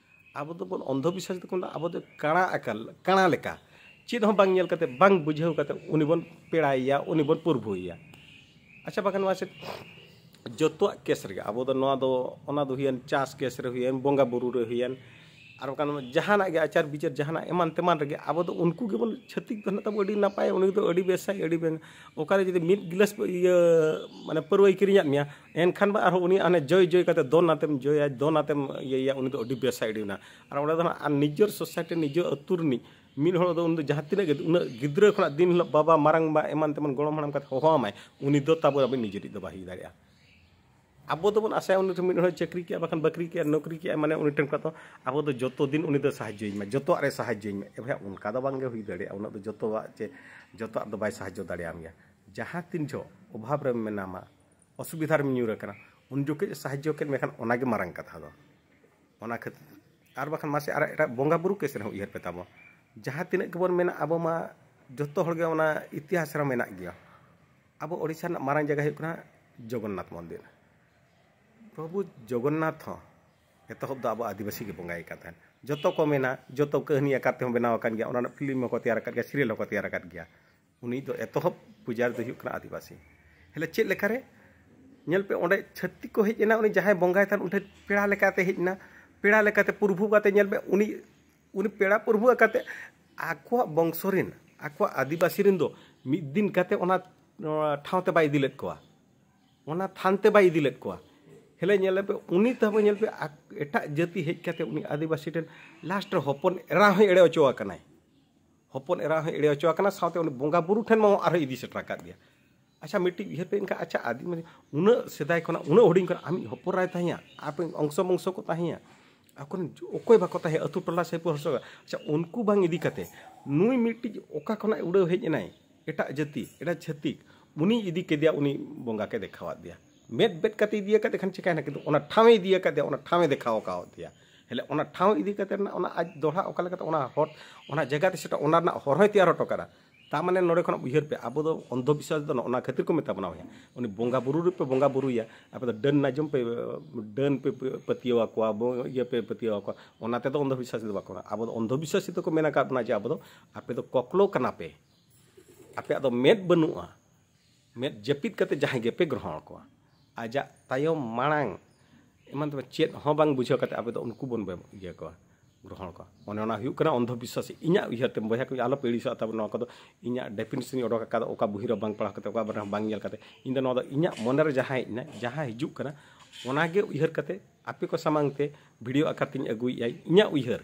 ᱟᱵᱚ ᱫᱚᱵᱚᱱ ᱚᱱᱫᱷᱚ ᱵᱤᱥᱣᱟᱥᱤ ᱫᱚᱠᱚ ᱢᱮᱛᱟ, ᱟᱵᱚ ᱫᱚ ᱠᱟᱬᱟ ᱟᱠᱟᱞ, ᱠᱟᱬᱟ ᱞᱮᱠᱟ, ᱪᱮᱫ ᱦᱚᱸ ᱵᱟᱝ ᱧᱮᱞ ᱠᱟᱛᱮ, ᱵᱟᱝ ᱵᱩᱡᱷᱟᱹᱣ ᱠᱟᱛᱮ ᱩᱱᱤ ᱵᱚᱱ ᱯᱮᱲᱟᱭᱮᱭᱟ, ᱩᱱᱤ ᱵᱚᱱ ᱯᱩᱨᱵᱷᱩᱭᱮᱭᱟ᱾ ᱟᱪᱪᱷᱟ, ᱵᱟᱠᱷᱟᱱ ᱱᱚᱣᱟ ᱪᱮᱫ ᱡᱚᱛᱚᱣᱟᱜ ᱠᱮᱥ ᱨᱮᱜᱮ ᱟᱵᱚ ᱫᱚ ᱱᱚᱣᱟ ᱫᱚ, ᱚᱱᱟ ᱫᱚ ᱦᱩᱭᱮᱱ ᱪᱟᱥ ᱠᱮᱥ ᱨᱮ ᱦᱩᱭᱮᱱ, ᱵᱚᱸᱜᱟ ᱵᱩᱨᱩ ᱨᱮ ᱦᱩᱭᱮᱱ, ᱟᱨ ᱵᱟᱠᱷᱟᱱ ᱡᱟᱦᱟᱱᱟᱜ ᱜᱮ ᱟᱪᱟᱨ ᱵᱤᱪᱟᱹᱨ ᱡᱟᱦᱟᱱᱟᱜ ᱮᱢᱟᱱ ᱛᱮᱢᱟᱱ ᱨᱮᱜᱮ ᱟᱵᱚ ᱫᱚ ᱩᱱᱠᱩ ᱜᱮᱵᱚᱱ, ᱪᱷᱟᱹᱛᱤᱠ ᱫᱚ ᱱᱟᱜ ᱛᱟᱵᱚ ᱟᱹᱰᱤ ᱱᱟᱯᱟᱭ, ᱩᱱᱤ ᱫᱚ ᱟᱹᱰᱤ ᱵᱮᱥᱟᱭ, ᱟᱹᱰᱤ ᱵᱮᱥ᱾ ᱚᱠᱟᱨᱮ ᱡᱩᱫᱤ ᱢᱤᱫ ᱜᱤᱞᱟᱹᱥ ᱤᱭᱟᱹ ᱢᱟᱱᱮ ᱯᱟᱹᱨᱣᱟᱹᱭ ᱠᱤᱨᱤᱧᱟᱫ ᱢᱮᱭᱟ, ᱮᱱᱠᱷᱟᱱ ᱢᱟ ᱟᱨᱦᱚᱸ ᱩᱱᱤ ᱦᱟᱱᱮ ᱡᱚᱭ ᱡᱚᱭ ᱠᱟᱛᱮ ᱫᱚᱱ ᱟᱛᱮᱢ ᱡᱚᱭᱟ, ᱫᱚᱱ ᱟᱛᱮᱢ ᱤᱭᱟᱹᱭᱟ, ᱩᱱᱤ ᱫᱚ ᱟᱹᱰᱤ ᱵᱮᱥᱟᱭ, ᱟᱹᱰᱤ ᱚᱱᱟ᱾ ᱟᱨ ᱚᱸᱰᱮ ᱫᱚ ᱱᱟᱜ ᱟᱨ ᱱᱤᱡᱮᱨ ᱥᱳᱥᱟᱭᱴᱤ, ᱱᱤᱡᱮᱨ ᱟᱹᱛᱩ ᱨᱤᱱᱤᱡ ᱢᱤᱫ ᱦᱚᱲ ᱫᱚ ᱩᱱᱤ ᱫᱚ ᱡᱟᱦᱟᱸ ᱛᱤᱱᱟᱹᱜ ᱜᱮ, ᱩᱱᱟᱹᱜ ᱜᱤᱫᱽᱨᱟᱹ ᱠᱷᱚᱱᱟᱜ ᱫᱤᱱ ᱦᱤᱞᱳᱜ ᱵᱟᱵᱟ, ᱢᱟᱨᱟᱝ ᱵᱟ ᱮᱢᱟᱱ ᱛᱮᱢᱟᱱ ᱜᱚᱲᱚᱢ ᱦᱟᱲᱟᱢ ᱠᱟᱛᱮ ᱦᱚᱦᱚ ᱟᱢᱟᱭ, ᱩᱱᱤ ᱫᱚ ᱛᱟᱵᱚ ᱟᱵᱚ ᱱᱤᱡᱮᱨᱤᱡ ᱫᱚ ᱵᱟᱭ ᱦᱩᱭ ᱫᱟᱲᱮᱭᱟᱜᱼᱟ᱾ ᱟᱵᱚ ᱫᱚᱵᱚᱱ ᱟᱥᱟᱭᱟ ᱩᱱᱤ ᱴᱷᱮᱱ ᱢᱤᱫ ᱦᱚᱲ ᱪᱟᱹᱠᱨᱤ ᱠᱮᱜᱼᱟ, ᱵᱟᱠᱷᱟᱱ ᱵᱟᱹᱠᱨᱤ ᱠᱮᱜᱼᱟ, ᱱᱚᱠᱨᱤ ᱠᱮᱜᱼᱟ, ᱢᱟᱱᱮ ᱩᱱᱤ ᱴᱷᱮᱱ ᱠᱷᱚᱱ ᱫᱚ ᱟᱵᱚ ᱫᱚ ᱡᱚᱛᱚ ᱫᱤᱱ ᱩᱱᱤ ᱫᱚ ᱥᱟᱦᱟᱡᱽᱡᱚᱭᱤᱧ ᱢᱟ, ᱡᱚᱛᱚᱣᱟᱜ ᱨᱮ ᱥᱟᱦᱟᱡᱽᱡᱚᱭᱤᱧ ᱢᱟ᱾ ᱮ ᱵᱷᱟᱭ, ᱚᱱᱠᱟ ᱫᱚ ᱵᱟᱝᱜᱮ ᱦᱩᱭ ᱫᱟᱲᱮᱭᱟᱜᱼᱟ, ᱩᱱᱟᱹᱜ ᱫᱚ ᱡᱚᱛᱚᱣᱟᱜ ᱪᱮ ᱡᱚᱛᱚᱣᱟᱜ ᱫᱚ ᱵᱟᱭ ᱥᱟᱦᱟᱡᱽᱡᱚ ᱫᱟᱲᱮᱭᱟᱢ ᱜᱮᱭᱟ᱾ ᱡᱟᱦᱟᱸ ᱛᱤᱱ ᱡᱚᱦᱚᱜ ᱚᱵᱷᱟᱵᱽ ᱨᱮ ᱢᱮᱱᱟᱢᱟ, ᱚᱥᱩᱵᱤᱫᱷᱟ ᱨᱮᱢ ᱧᱩᱨ ᱟᱠᱟᱱᱟ, ᱩᱱ ᱡᱚᱠᱷᱮᱡ ᱥᱟᱦᱟᱡᱽᱡᱚ ᱠᱮᱫ ᱢᱮᱠᱷᱟᱱ ᱚᱱᱟᱜᱮ ᱢᱟᱨᱟᱝ ᱠᱟᱛᱷᱟ ᱫᱚ᱾ ᱚᱱᱟ ᱠᱷᱟᱹᱛᱤᱨ, ᱟᱨ ᱵᱟᱠᱷᱟᱱ ᱢᱟᱥᱮ ᱟᱨ ᱮᱴᱟᱜ ᱵᱚᱸᱜᱟ ᱵᱩᱨᱩ ᱠᱮᱥ ᱨᱮᱦᱚᱸ ᱩᱭᱦᱟᱹᱨ ᱯᱮ ᱛᱟᱵᱚ, ᱡᱟᱦᱟᱸ ᱛᱤᱱᱟᱹᱜ ᱜᱮᱵᱚᱱ ᱢᱮᱱᱟ ᱟᱵᱚ ᱢᱟ ᱡᱚᱛᱚ ᱦᱚᱲᱜᱮ ᱚᱱᱟ ᱤᱛᱤᱦᱟᱥ ᱨᱮ ᱢᱮᱱᱟᱜ ᱜᱮᱭᱟ᱾ ᱟᱵᱚ ᱳᱰᱤᱥᱟ ᱨᱮᱱᱟᱜ ᱢᱟᱨᱟᱝ ᱡᱟᱭᱜᱟ ᱦᱩᱭᱩᱜ ᱠᱟᱱᱟ ᱡᱚᱜᱚᱱᱱᱟᱛᱷ ᱢᱚᱱᱫᱤᱨ᱾ ᱯᱨᱚᱵᱷᱩ ᱡᱚᱜᱚᱱᱱᱟᱛᱷ ᱦᱚᱸ ᱮᱛᱚᱦᱚᱵ ᱫᱚ ᱟᱵᱚ ᱟᱹᱫᱤᱵᱟᱹᱥᱤ ᱜᱮ ᱵᱚᱸᱜᱟᱭᱮ ᱠᱟᱱ ᱛᱟᱦᱮᱸᱫ᱾ ᱡᱚᱛᱚ ᱠᱚ ᱢᱮᱱᱟ, ᱡᱚᱛᱚ ᱠᱟᱹᱦᱱᱤ ᱟᱠᱟᱨ ᱛᱮᱦᱚᱸ ᱵᱮᱱᱟᱣ ᱟᱠᱟᱱ ᱜᱮᱭᱟ, ᱚᱱᱟ ᱨᱮᱱᱟᱜ ᱯᱷᱤᱞᱢ ᱦᱚᱸᱠᱚ ᱛᱮᱭᱟᱨ ᱟᱠᱟᱫ ᱜᱮᱭᱟ, ᱥᱤᱨᱤᱭᱟᱞ ᱦᱚᱸᱠᱚ ᱛᱮᱭᱟᱨ ᱟᱠᱟᱫ ᱜᱮᱭᱟ᱾ ᱩᱱᱤ ᱫᱚ ᱮᱛᱚᱦᱚᱵ ᱯᱩᱡᱟᱨᱤ ᱫᱚ ᱦᱩᱭᱩᱜ ᱠᱟᱱᱟ ᱟᱹᱫᱤᱵᱟᱹᱥᱤ᱾ ᱦᱮᱞᱮ ᱪᱮᱫ ᱞᱮᱠᱟᱨᱮ? ᱧᱮᱞ ᱯᱮ, ᱚᱸᱰᱮ ᱪᱷᱟᱹᱛᱤᱠ ᱠᱚ ᱦᱮᱡ ᱮᱱᱟ, ᱩᱱᱤ ᱡᱟᱦᱟᱸᱭ ᱵᱚᱸᱜᱟᱭ ᱛᱟᱦᱮᱱ ᱩᱱᱤ ᱴᱷᱮᱱ ᱯᱮᱲᱟ ᱞᱮᱠᱟᱛᱮ ᱦᱮᱡ ᱮᱱᱟ, ᱯᱮᱲᱟ ᱞᱮᱠᱟᱛᱮ ᱯᱨᱚᱵᱷᱩ ᱠᱟᱛᱮ, ᱧᱮᱞ ᱯᱮ, ᱩᱱᱤ ᱩᱱᱤ ᱯᱮᱲᱟ ᱯᱨᱚᱵᱷᱩ ᱠᱟᱛᱮ ᱟᱠᱚᱣᱟᱜ ᱵᱚᱝᱥᱚ ᱨᱮᱱ, ᱟᱠᱚᱣᱟᱜ ᱟᱹᱫᱤᱵᱟᱹᱥᱤ ᱨᱮᱱ ᱫᱚ ᱢᱤᱫ ᱫᱤᱱ ᱠᱟᱛᱮ ᱚᱱᱟ, ᱚᱱᱟ ᱴᱷᱟᱶ ᱛᱮ ᱵᱟᱭ ᱤᱫᱤ ᱞᱮᱫ ᱠᱚᱣᱟ, ᱚᱱᱟ ᱛᱷᱟᱱ ᱛᱮ ᱵᱟᱭ ᱤᱫᱤ ᱞᱮᱫ ᱠᱚᱣᱟ᱾ ᱦᱮᱞᱮ ᱧᱮᱞ ᱯᱮ, ᱩᱱᱤ ᱛᱟᱵᱚ ᱧᱮᱞ ᱯᱮ, ᱟᱠ-, ᱮᱴᱟᱜ ᱡᱟᱹᱛᱤ ᱦᱮᱡ ᱠᱟᱛᱮ ᱩᱱᱤ ᱟᱹᱫᱤᱵᱟᱹᱥᱤ ᱴᱷᱮᱱ ᱞᱟᱥᱴ ᱨᱮ ᱦᱚᱯᱚᱱ ᱮᱨᱟ ᱦᱚᱸᱭ ᱮᱲᱮ ᱦᱚᱪᱚ ᱟᱠᱟᱱᱟᱭ᱾ ᱦᱚᱯᱚᱱ ᱮᱨᱟ ᱦᱚᱸᱭ ᱮᱲᱮ ᱦᱚᱪᱚ ᱟᱠᱟᱱᱟ, ᱥᱟᱶᱛᱮ ᱩᱱᱤ ᱵᱚᱸᱜᱟ ᱵᱩᱨᱩ ᱴᱷᱮᱱ ᱢᱟ ᱟᱨᱦᱚᱸ ᱤᱫᱤ ᱥᱮᱴᱮᱨ ᱟᱠᱟᱫ ᱜᱮᱭᱟ᱾ ᱟᱪᱪᱷᱟ, ᱢᱤᱫᱴᱤᱡ ᱩᱭᱦᱟᱹᱨ ᱯᱮ ᱮᱱᱠᱷᱟᱱ, ᱟᱪᱪᱷᱟ, ᱟᱹᱫᱤᱢ ᱩᱱᱟᱹᱜ ᱥᱮᱫᱟᱭ ᱠᱷᱚᱱᱟᱜ, ᱩᱱᱟᱹᱜ ᱦᱩᱰᱤᱧ ᱠᱷᱚᱱᱟᱜ ᱟᱢᱤᱡ ᱦᱚᱯᱚᱱ ᱮᱨᱟᱭ ᱛᱟᱦᱮᱸᱭᱟ, ᱟᱯᱮ ᱚᱝᱥᱚ ᱵᱚᱝᱥᱚ ᱠᱚ ᱛᱟᱦᱮᱸᱭᱟ, ᱟᱠᱚᱨᱮᱱ ᱚᱠᱚᱭ ᱵᱟᱠᱚ ᱛᱟᱦᱮᱸᱭᱟ, ᱟᱹᱛᱩ ᱴᱚᱞᱟ ᱥᱮ ᱯᱩᱨ ᱦᱚᱲ ᱥᱚᱸᱜᱮ? ᱟᱪᱪᱷᱟ, ᱩᱱᱠᱩ ᱵᱟᱝ ᱤᱫᱤ ᱠᱟᱛᱮ ᱱᱩᱭ ᱢᱤᱫᱴᱤᱡ ᱚᱠᱟ ᱠᱷᱚᱱᱟᱜ ᱩᱲᱟᱹᱣ ᱦᱮᱡ ᱮᱱᱟᱭ, ᱮᱴᱟᱜ ᱡᱟᱹᱛᱤ, ᱮᱴᱟᱜ ᱪᱷᱟᱹᱛᱤᱠ, ᱩᱱᱤ ᱤᱫᱤ ᱠᱮᱫᱮᱭᱟ, ᱩᱱᱤ ᱵᱚᱸᱜᱟ ᱠᱮ ᱫᱮᱠᱷᱟᱣᱟᱫ ᱫᱮᱭᱟ᱾ ᱢᱮᱫ ᱵᱮᱫ ᱠᱟᱛᱮ ᱤᱫᱤ ᱟᱠᱟᱫᱮ ᱠᱷᱟᱱ ᱪᱤᱠᱟᱹᱭᱮᱱᱟ? ᱠᱤᱱᱛᱩ ᱚᱱᱟ ᱴᱷᱟᱶᱮ ᱤᱫᱤ ᱟᱠᱟᱫᱮᱭᱟ, ᱚᱱᱟ ᱴᱷᱟᱶᱮ ᱫᱮᱠᱷᱟᱣ ᱟᱠᱟᱣᱟᱫ ᱫᱮᱭᱟ᱾ ᱦᱮᱞᱮ ᱚᱱᱟ ᱴᱷᱟᱶ ᱤᱫᱤ ᱠᱟᱛᱮ ᱨᱮᱱᱟᱜ ᱚᱱᱟ ᱟᱡ ᱫᱚᱦᱲᱟ ᱚᱠᱟ ᱞᱮᱠᱟᱛᱮ ᱚᱱᱟ ᱦᱚᱨ, ᱚᱱᱟ ᱡᱟᱭᱜᱟ ᱛᱮ ᱥᱮᱴᱮᱨ, ᱚᱱᱟ ᱨᱮᱱᱟᱜ ᱦᱚᱨ ᱦᱚᱸᱭ ᱛᱮᱭᱟᱨ ᱦᱚᱴᱚ ᱠᱟᱫᱟ᱾ ᱛᱟ ᱢᱟᱱᱮ ᱱᱚᱰᱮ ᱠᱷᱚᱱᱟᱜ ᱩᱭᱦᱟᱹᱨ ᱯᱮ, ᱟᱵᱚ ᱫᱚ ᱚᱱᱫᱷᱚ ᱵᱤᱥᱣᱟᱥ ᱫᱚ ᱱᱚᱜᱼᱚ ᱱᱟ ᱠᱷᱟᱹᱛᱤᱨ ᱠᱚ ᱢᱮᱛᱟ ᱵᱚᱱᱟ ᱵᱚᱭᱦᱟ, ᱩᱱᱤ ᱵᱚᱸᱜᱟ ᱵᱩᱨᱩ ᱨᱮᱯᱮ ᱵᱚᱸᱜᱟ ᱵᱩᱨᱩᱭᱟ, ᱟᱯᱮ ᱫᱚ ᱰᱟᱹᱱ ᱱᱟᱡᱚᱢ ᱯᱮ, ᱰᱟᱹᱱ ᱯᱮ ᱯᱟᱹᱛᱭᱟᱹᱣ ᱟᱠᱚᱣᱟ, ᱵᱚ-, ᱤᱭᱟᱹ ᱯᱮ ᱯᱟᱹᱛᱭᱟᱹᱣ ᱟᱠᱚᱣᱟ, ᱚᱱᱟ ᱛᱮᱫᱚ ᱚᱱᱫᱷᱚ ᱵᱤᱥᱣᱟᱥ ᱫᱚ ᱵᱟᱠᱚ ᱢᱮᱱᱟ᱾ ᱟᱵᱚ ᱫᱚ ᱚᱱᱫᱷᱚ ᱵᱤᱥᱣᱟᱥ ᱛᱮᱠᱚ ᱢᱮᱱ ᱟᱠᱟᱫ ᱵᱚᱱᱟ ᱡᱮ ᱟᱵᱚ ᱫᱚ, ᱟᱯᱮ ᱫᱚ ᱠᱚᱠᱞᱚ ᱠᱟᱱᱟ ᱯᱮ, ᱟᱯᱮᱭᱟᱜ ᱫᱚ ᱢᱮᱫ ᱵᱟᱹᱱᱩᱜᱼᱟ, ᱢᱮᱫ ᱡᱟᱹᱯᱤᱫ ᱠᱟᱛᱮ ᱡᱟᱦᱟᱸᱭ ᱜᱮᱯᱮ ᱜᱨᱚᱦᱚᱬ ᱠᱚᱣᱟ, ᱟᱡᱟᱜ ᱛᱟᱭᱚᱢ ᱢᱟᱲᱟᱝ ᱮᱢᱟᱱ ᱛᱮᱢᱟᱱ ᱪᱮᱫ ᱦᱚᱸ ᱵᱟᱝ ᱵᱩᱡᱷᱟᱹᱣ ᱠᱟᱛᱮ ᱟᱯᱮ ᱫᱚ ᱩᱱᱠᱩ ᱵᱚᱱ ᱵᱮ-, ᱤᱭᱟᱹ ᱠᱚᱣᱟ, ᱜᱨᱚᱦᱚᱬ ᱠᱚᱣᱟ᱾ ᱚᱱᱮ ᱚᱱᱟ ᱦᱩᱭᱩᱜ ᱠᱟᱱᱟ ᱚᱱᱫᱷᱚ ᱵᱤᱥᱣᱟᱥ᱾ ᱤᱧᱟᱹᱜ ᱩᱭᱦᱟᱹᱨ ᱛᱮ ᱵᱚᱭᱦᱟ ᱠᱚ, ᱟᱞᱚ ᱯᱮ ᱟᱹᱲᱤᱥᱚᱜᱼᱟ, ᱛᱟᱵᱚᱱ ᱱᱚᱣᱟ ᱠᱚᱫᱚ ᱤᱧᱟᱹᱜ definition ᱤᱧ ᱚᱰᱚᱠ ᱟᱠᱟᱫᱟ, ᱚᱠᱟ ᱵᱚᱦᱤ ᱨᱮ ᱵᱟᱝ ᱯᱟᱲᱦᱟᱣ ᱠᱟᱛᱮ, ᱚᱠᱟ ᱵᱟᱝ ᱧᱮᱞ ᱠᱟᱛᱮ᱾ ᱤᱧ ᱫᱚ ᱱᱚᱣᱟ ᱫᱚ ᱤᱧᱟᱹᱜ ᱢᱚᱱᱮ ᱨᱮ ᱡᱟᱦᱟᱸ ᱦᱮᱡ ᱮᱱᱟ, ᱡᱟᱦᱟᱸ ᱦᱤᱡᱩᱜ ᱠᱟᱱᱟ, ᱚᱱᱟᱜᱮ ᱩᱭᱦᱟᱹᱨ ᱠᱟᱛᱮ ᱟᱯᱮ ᱠᱚ ᱥᱟᱢᱟᱝ ᱛᱮ video ᱟᱠᱟᱨ ᱛᱤᱧ ᱟᱹᱜᱩᱭᱮᱫᱼᱟ, ᱤᱧᱟᱹᱜ ᱩᱭᱦᱟᱹᱨ᱾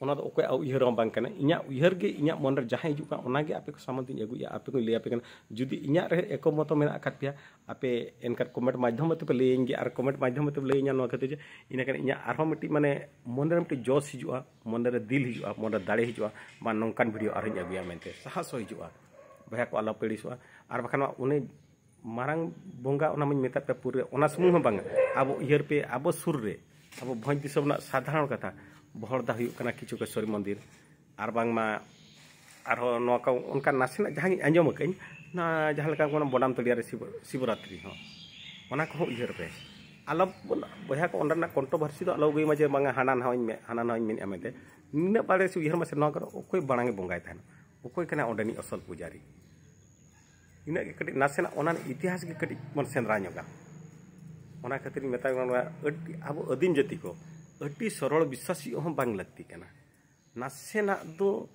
ᱚᱱᱟ ᱫᱚ ᱚᱠᱚᱭᱟᱜ ᱩᱭᱦᱟᱹᱨ ᱦᱚᱸ ᱵᱟᱝ ᱠᱟᱱᱟ, ᱤᱧᱟᱹᱜ ᱩᱭᱦᱟᱹᱨ ᱜᱮ, ᱤᱧᱟᱹᱜ ᱢᱚᱱᱮ ᱨᱮ ᱡᱟᱦᱟᱸ ᱦᱤᱡᱩᱜ ᱠᱟᱱᱟ, ᱚᱱᱟᱜᱮ ᱟᱯᱮ ᱠᱚ ᱥᱟᱢᱟᱝ ᱛᱤᱧ ᱟᱹᱜᱩᱭᱮᱫᱼᱟ, ᱟᱯᱮ ᱠᱚᱧ ᱞᱟᱹᱭ ᱟᱯᱮ ᱠᱟᱱᱟ᱾ ᱡᱩᱫᱤ ᱤᱧᱟᱹᱜ ᱨᱮ ᱮᱠᱚᱢᱚᱛᱚ ᱢᱮᱱᱟᱜ ᱟᱠᱟᱫ ᱯᱮᱭᱟ ᱟᱯᱮ, ᱮᱱᱠᱷᱟᱱ comment ᱢᱟᱫᱽᱫᱷᱚᱢ ᱛᱮᱯᱮ ᱞᱟᱹᱭᱟᱹᱧ ᱜᱮᱭᱟ, ᱟᱨ comment ᱢᱟᱫᱽᱫᱷᱚᱢ ᱛᱮᱯᱮ ᱞᱟᱹᱭᱟᱹᱧᱟ ᱱᱚᱣᱟ ᱠᱷᱟᱹᱛᱤᱨ ᱡᱮ ᱤᱱᱟᱹᱠᱷᱟᱱ ᱤᱧᱟᱹᱜ ᱟᱨᱦᱚᱸ ᱢᱤᱫᱴᱤᱡ ᱢᱟᱱᱮ ᱢᱚᱱᱮ ᱨᱮ ᱢᱤᱫᱴᱤᱡ ᱡᱚᱥ ᱦᱤᱡᱩᱜᱼᱟ, ᱢᱚᱱᱮ ᱨᱮ ᱫᱤᱞ ᱦᱤᱡᱩᱜᱼᱟ, ᱢᱚᱱᱮ ᱨᱮ ᱫᱟᱲᱮ ᱦᱤᱡᱩᱜᱼᱟ, ᱵᱟᱝ ᱱᱚᱝᱠᱟᱱ video ᱟᱨᱦᱚᱸᱧ ᱟᱹᱜᱩᱭᱟ ᱢᱮᱱᱛᱮ ᱥᱟᱦᱟᱥ ᱦᱚᱸ ᱦᱤᱡᱩᱜᱼᱟ᱾ ᱵᱚᱭᱦᱟ ᱠᱚ ᱟᱞᱚ ᱯᱮ ᱟᱹᱲᱤᱥᱚᱜᱼᱟ, ᱟᱨ ᱵᱟᱠᱷᱟᱱ ᱱᱚᱣᱟ ᱩᱱᱤ ᱢᱟᱨᱟᱝ ᱵᱚᱸᱜᱟ ᱚᱱᱟ ᱢᱟᱧ ᱢᱮᱛᱟᱫ ᱯᱮ ᱯᱩᱨᱟᱹ, ᱚᱱᱟ ᱥᱩᱢᱩᱝ ᱦᱚᱸ ᱵᱟᱝᱟ, ᱟᱵᱚ ᱩᱭᱦᱟᱹᱨ ᱯᱮ, ᱟᱵᱚ ᱥᱩᱨ ᱨᱮ, ᱟᱵᱚ ᱵᱷᱚᱸᱡᱽ ᱫᱤᱥᱚᱢ ᱨᱮᱱᱟᱜ ᱥᱟᱫᱷᱟᱨᱚᱱ ᱠᱟᱛᱷᱟ, ᱵᱚᱦᱚᱲᱫᱟ ᱦᱩᱭᱩᱜ ᱠᱟᱱᱟ ᱠᱤᱪᱷᱩᱠᱮᱥᱣᱚᱨᱤ ᱢᱚᱱᱫᱤᱨ, ᱟᱨ ᱵᱟᱝᱢᱟ ᱟᱨᱦᱚᱸ ᱱᱚᱣᱟ ᱠᱚ ᱚᱱᱠᱟ ᱱᱟᱥᱮᱱᱟᱜ ᱡᱟᱦᱟᱸ ᱜᱤᱧ ᱟᱸᱡᱚᱢ ᱟᱠᱟᱫᱟᱹᱧ, ᱚᱱᱟ ᱡᱟᱦᱟᱸ ᱞᱮᱠᱟ ᱠᱚ ᱢᱮᱱᱟ ᱵᱚᱰᱟᱢ ᱛᱟᱹᱲᱤᱭᱟ ᱨᱮ ᱥᱤᱵᱚ-, ᱥᱤᱵᱚᱨᱟᱛᱨᱤ ᱦᱚᱸ, ᱚᱱᱟ ᱠᱚᱦᱚᱸ ᱩᱭᱦᱟᱹᱨ ᱯᱮ᱾ ᱟᱞᱚ ᱵᱚᱱ, ᱵᱚᱭᱦᱟ ᱠᱚ, ᱚᱸᱰᱮᱱᱟᱜ controversy ᱫᱚ ᱟᱞᱚ ᱟᱹᱜᱩᱭ ᱢᱟ ᱡᱮ ᱵᱟᱝᱟ ᱦᱟᱱᱟ ᱱᱟᱣᱟᱧ ᱢᱮ-, ᱦᱟᱱᱟ ᱱᱟᱣᱟᱧ ᱢᱮᱱᱮᱫᱼᱟ ᱢᱮᱱᱛᱮ᱾ ᱱᱤᱱᱟᱹᱜ ᱵᱟᱲᱮ ᱥᱮ ᱩᱭᱦᱟᱹᱨ ᱢᱟᱥᱮ ᱱᱚᱣᱟ ᱠᱚᱨᱮ ᱚᱠᱚᱭ ᱢᱟᱲᱟᱝ ᱮ ᱵᱚᱸᱜᱟᱭ ᱛᱟᱦᱮᱱᱟ, ᱚᱠᱚᱭ ᱠᱟᱱᱟᱭ ᱚᱸᱰᱮᱱᱤᱡ ᱟᱥᱚᱞ ᱯᱩᱡᱟᱨᱤ? ᱤᱱᱟᱹᱜ ᱜᱮ ᱠᱟᱹᱴᱤᱡ ᱱᱟᱥᱮᱱᱟᱜ ᱚᱱᱟ ᱨᱮᱱᱟᱜ ᱤᱛᱤᱦᱟᱥ ᱜᱮ ᱠᱟᱹᱴᱤᱡ ᱵᱚᱱ ᱥᱮᱸᱫᱽᱨᱟ ᱧᱚᱜᱟ᱾ ᱚᱱᱟ ᱠᱷᱟᱹᱛᱤᱨ ᱤᱧ ᱢᱮᱛᱟ ᱠᱚ ᱠᱟᱱᱟ, ᱱᱚᱣᱟ ᱟᱹᱰᱤ, ᱟᱵᱚ ᱟᱹᱫᱤᱢ ᱡᱟᱹᱛᱤ ᱠᱚ ᱟᱹᱰᱤ ᱥᱚᱨᱚᱞ ᱵᱤᱥᱥᱟᱥᱤ ᱦᱚᱸ ᱵᱟᱝ ᱞᱟᱹᱠᱛᱤ ᱠᱟᱱᱟ᱾ ᱱᱟᱥᱮᱱᱟᱜ ᱫᱚ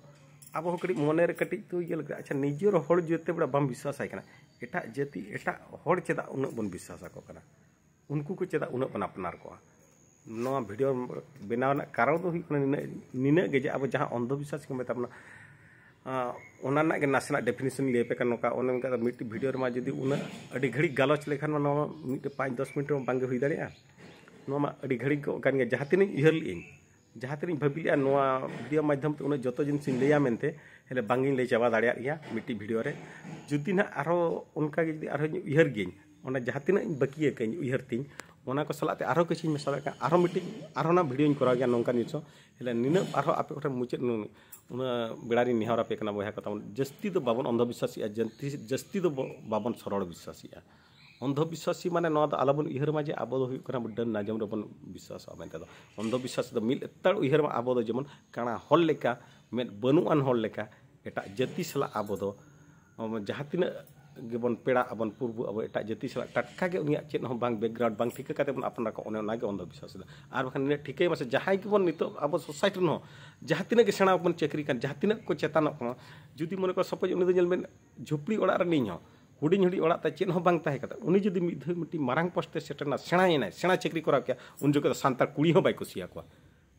ᱟᱵᱚ ᱦᱚᱸ ᱠᱟᱹᱴᱤᱡ ᱢᱚᱱᱮ ᱨᱮ ᱠᱟᱹᱴᱤᱡ ᱫᱚ ᱤᱭᱟᱹ ᱞᱟᱹᱜᱤᱫ, ᱟᱪᱪᱷᱟ, ᱱᱤᱡᱮᱨ ᱦᱚᱲ ᱡᱟᱹᱛ ᱵᱮᱲᱟ ᱵᱟᱢ ᱵᱤᱥᱥᱟᱥ ᱟᱭ ᱠᱟᱱᱟ, ᱮᱴᱟᱜ ᱡᱟᱹᱛᱤ, ᱮᱴᱟᱜ ᱦᱚᱲ ᱪᱮᱫᱟᱜ ᱩᱱᱟᱹᱜ ᱵᱚᱱ ᱵᱤᱥᱥᱟᱥ ᱟᱠᱚ ᱠᱟᱱᱟ? ᱩᱱᱠᱩ ᱠᱚ ᱪᱮᱫᱟᱜ ᱩᱱᱟᱹᱜ ᱵᱚᱱ ᱟᱯᱱᱟᱨ ᱠᱚᱣᱟ? ᱱᱚᱣᱟ ᱵᱷᱤᱰᱤᱭᱳ ᱵᱮᱱᱟᱣ ᱨᱮᱱᱟᱜ ᱠᱟᱨᱚᱱ ᱫᱚ ᱦᱩᱭᱩᱜ ᱠᱟᱱᱟ ᱱᱤᱱᱟᱹᱜ, ᱱᱤᱱᱟᱹᱜ ᱜᱮ, ᱡᱮ ᱟᱵᱚ ᱡᱟᱦᱟᱸ ᱚᱱᱫᱷᱚ ᱵᱤᱥᱥᱟᱥ ᱠᱚ ᱢᱮᱛᱟ ᱵᱚᱱᱟ, ᱟᱸ, ᱚᱱᱟ ᱨᱮᱱᱟᱜ ᱜᱮ ᱱᱟᱥᱮᱱᱟᱜ ᱰᱮᱯᱷᱤᱱᱮᱥᱚᱱ ᱞᱟᱹᱭ ᱟᱯᱮ ᱠᱟᱱᱟ᱾ ᱱᱚᱝᱠᱟ ᱚᱱᱮ ᱚᱱᱠᱟ ᱢᱤᱫᱴᱤᱡ ᱵᱷᱤᱰᱤᱭᱳ ᱨᱮᱢᱟ ᱡᱩᱫᱤ ᱩᱱᱟᱹᱜ ᱟᱹᱰᱤ ᱜᱷᱟᱹᱲᱤᱡ ᱜᱟᱞᱚᱪ ᱞᱮᱠᱷᱟᱱ ᱢᱟ ᱱᱚᱣᱟ ᱢᱤᱫᱴᱤᱡ ᱯᱟᱸᱪ ᱫᱚᱥ ᱢᱤᱱᱤᱴ ᱨᱮᱢᱟ ᱵᱟᱝᱜᱮ ᱦᱩᱭ ᱫᱟᱲᱮᱭᱟᱜᱼᱟ᱾ ᱱᱚᱣᱟ ᱢᱟ ᱟᱹᱰᱤ ᱜᱷᱟᱹᱲᱤᱡ ᱠᱚᱜ ᱠᱟᱱ ᱜᱮᱭᱟ᱾ ᱡᱟᱦᱟᱸ ᱛᱤᱱᱟᱹᱜ ᱤᱧ ᱩᱭᱦᱟᱹᱨ ᱞᱮᱫᱟᱹᱧ, ᱡᱟᱦᱟᱸ ᱛᱤᱱᱟᱹᱜ ᱤᱧ ᱵᱷᱟᱹᱵᱤ ᱞᱮᱫᱼᱟ, ᱱᱚᱣᱟ ᱵᱷᱤᱰᱤᱭᱳ ᱢᱟᱫᱽᱫᱷᱚᱢ ᱛᱮ ᱩᱱᱟᱹᱜ ᱡᱚᱛᱚ ᱡᱤᱱᱤᱥ ᱤᱧ ᱞᱟᱹᱭᱟ ᱢᱮᱱᱛᱮ, ᱦᱮᱞᱮ ᱵᱟᱝᱜᱤᱧ ᱞᱟᱹᱭ ᱪᱟᱵᱟ ᱫᱟᱲᱮᱭᱟᱜ ᱜᱮᱭᱟ ᱢᱤᱫᱴᱤᱡ ᱵᱷᱤᱰᱤᱭᱳ ᱨᱮ᱾ ᱡᱩᱫᱤ ᱱᱟᱦᱟᱜ ᱟᱨᱦᱚᱸ ᱚᱱᱠᱟ ᱜᱮ ᱡᱩᱫᱤ ᱟᱨᱦᱚᱸ ᱤᱧ ᱩᱭᱦᱟᱹᱨ ᱜᱤᱭᱟᱹᱧ, ᱚᱱᱟ ᱡᱟᱦᱟᱸ ᱛᱤᱱᱟᱹᱜ ᱤᱧ ᱵᱟᱹᱠᱤ ᱟᱠᱟᱫ ᱤᱧ ᱩᱭᱦᱟᱹᱨ ᱛᱤᱧ, ᱚᱱᱟ ᱠᱚ ᱥᱟᱞᱟᱜ ᱛᱮ ᱟᱨᱦᱚᱸ ᱠᱤᱪᱷᱩᱧ ᱢᱮᱥᱟ ᱫᱟᱲᱮᱭᱟᱜ ᱠᱟᱱᱟ, ᱟᱨᱦᱚᱸ ᱢᱤᱫᱴᱤᱡ, ᱟᱨᱦᱚᱸ ᱚᱱᱟ ᱵᱷᱤᱰᱤᱭᱳᱧ ᱠᱚᱨᱟᱣ ᱜᱮᱭᱟ ᱱᱚᱝᱠᱟᱱ ᱡᱤᱱᱤᱥ ᱦᱚᱸ᱾ ᱦᱮᱞᱮ ᱱᱤᱱᱟᱹᱜ ᱟᱨᱦᱚᱸ ᱟᱯᱮ ᱠᱚᱴᱷᱮᱱ ᱢᱩᱪᱟᱹᱫ ᱱᱩᱱ-, ᱩᱱᱟᱹᱜ ᱵᱮᱲᱟ ᱨᱤᱧ ᱱᱮᱦᱚᱨ ᱟᱯᱮ ᱠᱟᱱᱟ ᱵᱚᱭᱦᱟ ᱠᱚ ᱛᱟᱵᱚᱱ, ᱡᱟᱹᱥᱛᱤ ᱫᱚ ᱵᱟᱵᱚᱱ ᱚᱱᱫᱷᱚ ᱵᱤᱥᱥᱟᱥᱤᱜᱼᱟ, ᱡᱟᱹᱥᱛᱤ, ᱡᱟᱹᱥᱛᱤ ᱫᱚ ᱵᱚ-, ᱵᱟᱵᱚᱱ ᱥᱚᱨᱚᱲ ᱵᱤᱥᱥᱟᱥᱤᱜᱼᱟ᱾ ᱚᱱᱫᱷᱚ ᱵᱤᱥᱥᱟᱥᱤ ᱢᱟᱱᱮ ᱱᱚᱣᱟ ᱫᱚ ᱟᱞᱚᱵᱚᱱ ᱩᱭᱦᱟᱹᱨ ᱢᱟ ᱡᱮ ᱟᱵᱚ ᱫᱚ ᱦᱩᱭᱩᱜ ᱠᱟᱱᱟ ᱰᱟᱹᱱ ᱱᱟᱡᱚᱢ ᱨᱮᱵᱚᱱ ᱵᱤᱥᱥᱟᱥᱚᱜᱼᱟ ᱢᱮᱱᱛᱮ ᱫᱚ᱾ ᱚᱱᱫᱷᱚ ᱵᱤᱥᱥᱟᱥ ᱫᱚ ᱢᱤᱫ ᱞᱮᱛᱟᱲ ᱩᱭᱦᱟᱹᱨ ᱢᱟ ᱟᱵᱚ ᱫᱚ ᱡᱮᱢᱚᱱ ᱠᱟᱬᱟ ᱦᱚᱲ ᱞᱮᱠᱟ, ᱢᱮᱫ ᱵᱟᱹᱱᱩᱜ ᱟᱱ ᱦᱚᱲ ᱞᱮᱠᱟ ᱮᱴᱟᱜ ᱡᱟᱹᱛᱤ ᱥᱟᱞᱟᱜ ᱟᱵᱚ ᱫᱚ, ᱚ, ᱡᱟᱦᱟᱸ ᱛᱤᱱᱟᱹᱜ ᱜᱮᱵᱚᱱ ᱯᱮᱲᱟᱜ ᱟᱵᱚᱱ, ᱯᱩᱨᱵᱩᱜ ᱟᱵᱚ, ᱮᱴᱟᱜ ᱡᱟᱹᱛᱤ ᱥᱟᱞᱟᱜ ᱴᱟᱴᱠᱟ ᱜᱮ ᱩᱱᱤᱭᱟᱜ ᱪᱮᱫ ᱦᱚᱸ ᱵᱟᱝ ᱵᱮᱠᱜᱨᱟᱣᱩᱱᱰ ᱵᱟᱝ ᱴᱷᱤᱠᱟᱹ ᱠᱟᱛᱮ ᱵᱚᱱ ᱟᱯᱱᱟᱨ ᱠᱚᱣᱟ, ᱚᱱᱮ ᱚᱱᱟᱜᱮ ᱚᱱᱫᱷᱚ ᱵᱤᱥᱥᱟᱥ ᱫᱚ᱾ ᱟᱨ ᱵᱟᱠᱷᱟᱱ ᱱᱤᱭᱟᱹ ᱴᱷᱤᱠᱟᱹᱭ ᱢᱟᱥᱮ, ᱡᱟᱦᱟᱸᱭ ᱜᱮᱵᱚᱱ ᱱᱤᱛᱚᱜ ᱟᱵᱚ ᱥᱳᱥᱟᱭᱴᱤ ᱨᱮᱱ ᱦᱚᱸ ᱡᱟᱦᱟᱸ ᱛᱤᱱᱟᱹᱜ ᱜᱮ ᱥᱮᱬᱟ ᱵᱚᱱ ᱪᱟᱹᱠᱨᱤ ᱠᱟᱱ, ᱡᱟᱦᱟᱸ ᱛᱤᱱᱟᱹᱜ ᱠᱚ ᱪᱮᱛᱟᱱᱚᱜ ᱠᱟᱱᱟ, ᱡᱩᱫᱤ ᱢᱚᱱᱮ ᱠᱚ ᱥᱟᱯᱳᱡᱽ ᱩᱱᱤ ᱫᱚ ᱧᱮᱞ ᱵᱮᱱ ᱡᱷᱩᱯᱲᱤ ᱚᱲᱟᱜ ᱨᱮᱱᱤᱧ ᱦᱚᱸ, ᱦᱩᱰᱤᱧ ᱦᱩᱰᱤᱧ ᱚᱲᱟᱜ ᱛᱟᱭ, ᱪᱮᱫ ᱦᱚᱸ ᱵᱟᱝ ᱛᱟᱦᱮᱸ ᱠᱟᱛᱮ, ᱩᱱᱤ ᱡᱩᱫᱤ ᱢᱤᱫ ᱫᱷᱟᱣ ᱢᱤᱫᱴᱤᱡ ᱢᱟᱨᱟᱝ ᱯᱳᱥᱴ ᱛᱮ ᱥᱮᱴᱮᱨᱱᱟ, ᱥᱮᱬᱟᱭᱮᱱᱟᱭ, ᱥᱮᱬᱟ ᱪᱟᱹᱠᱨᱤ ᱠᱚᱨᱟᱣ ᱠᱮᱭᱟ, ᱩᱱ ᱡᱚᱠᱷᱚᱱ ᱫᱚ ᱥᱟᱱᱛᱟᱲ ᱠᱩᱲᱤ ᱦᱚᱸ ᱵᱟᱭ ᱠᱩᱥᱤᱭᱟᱠᱚᱣᱟ᱾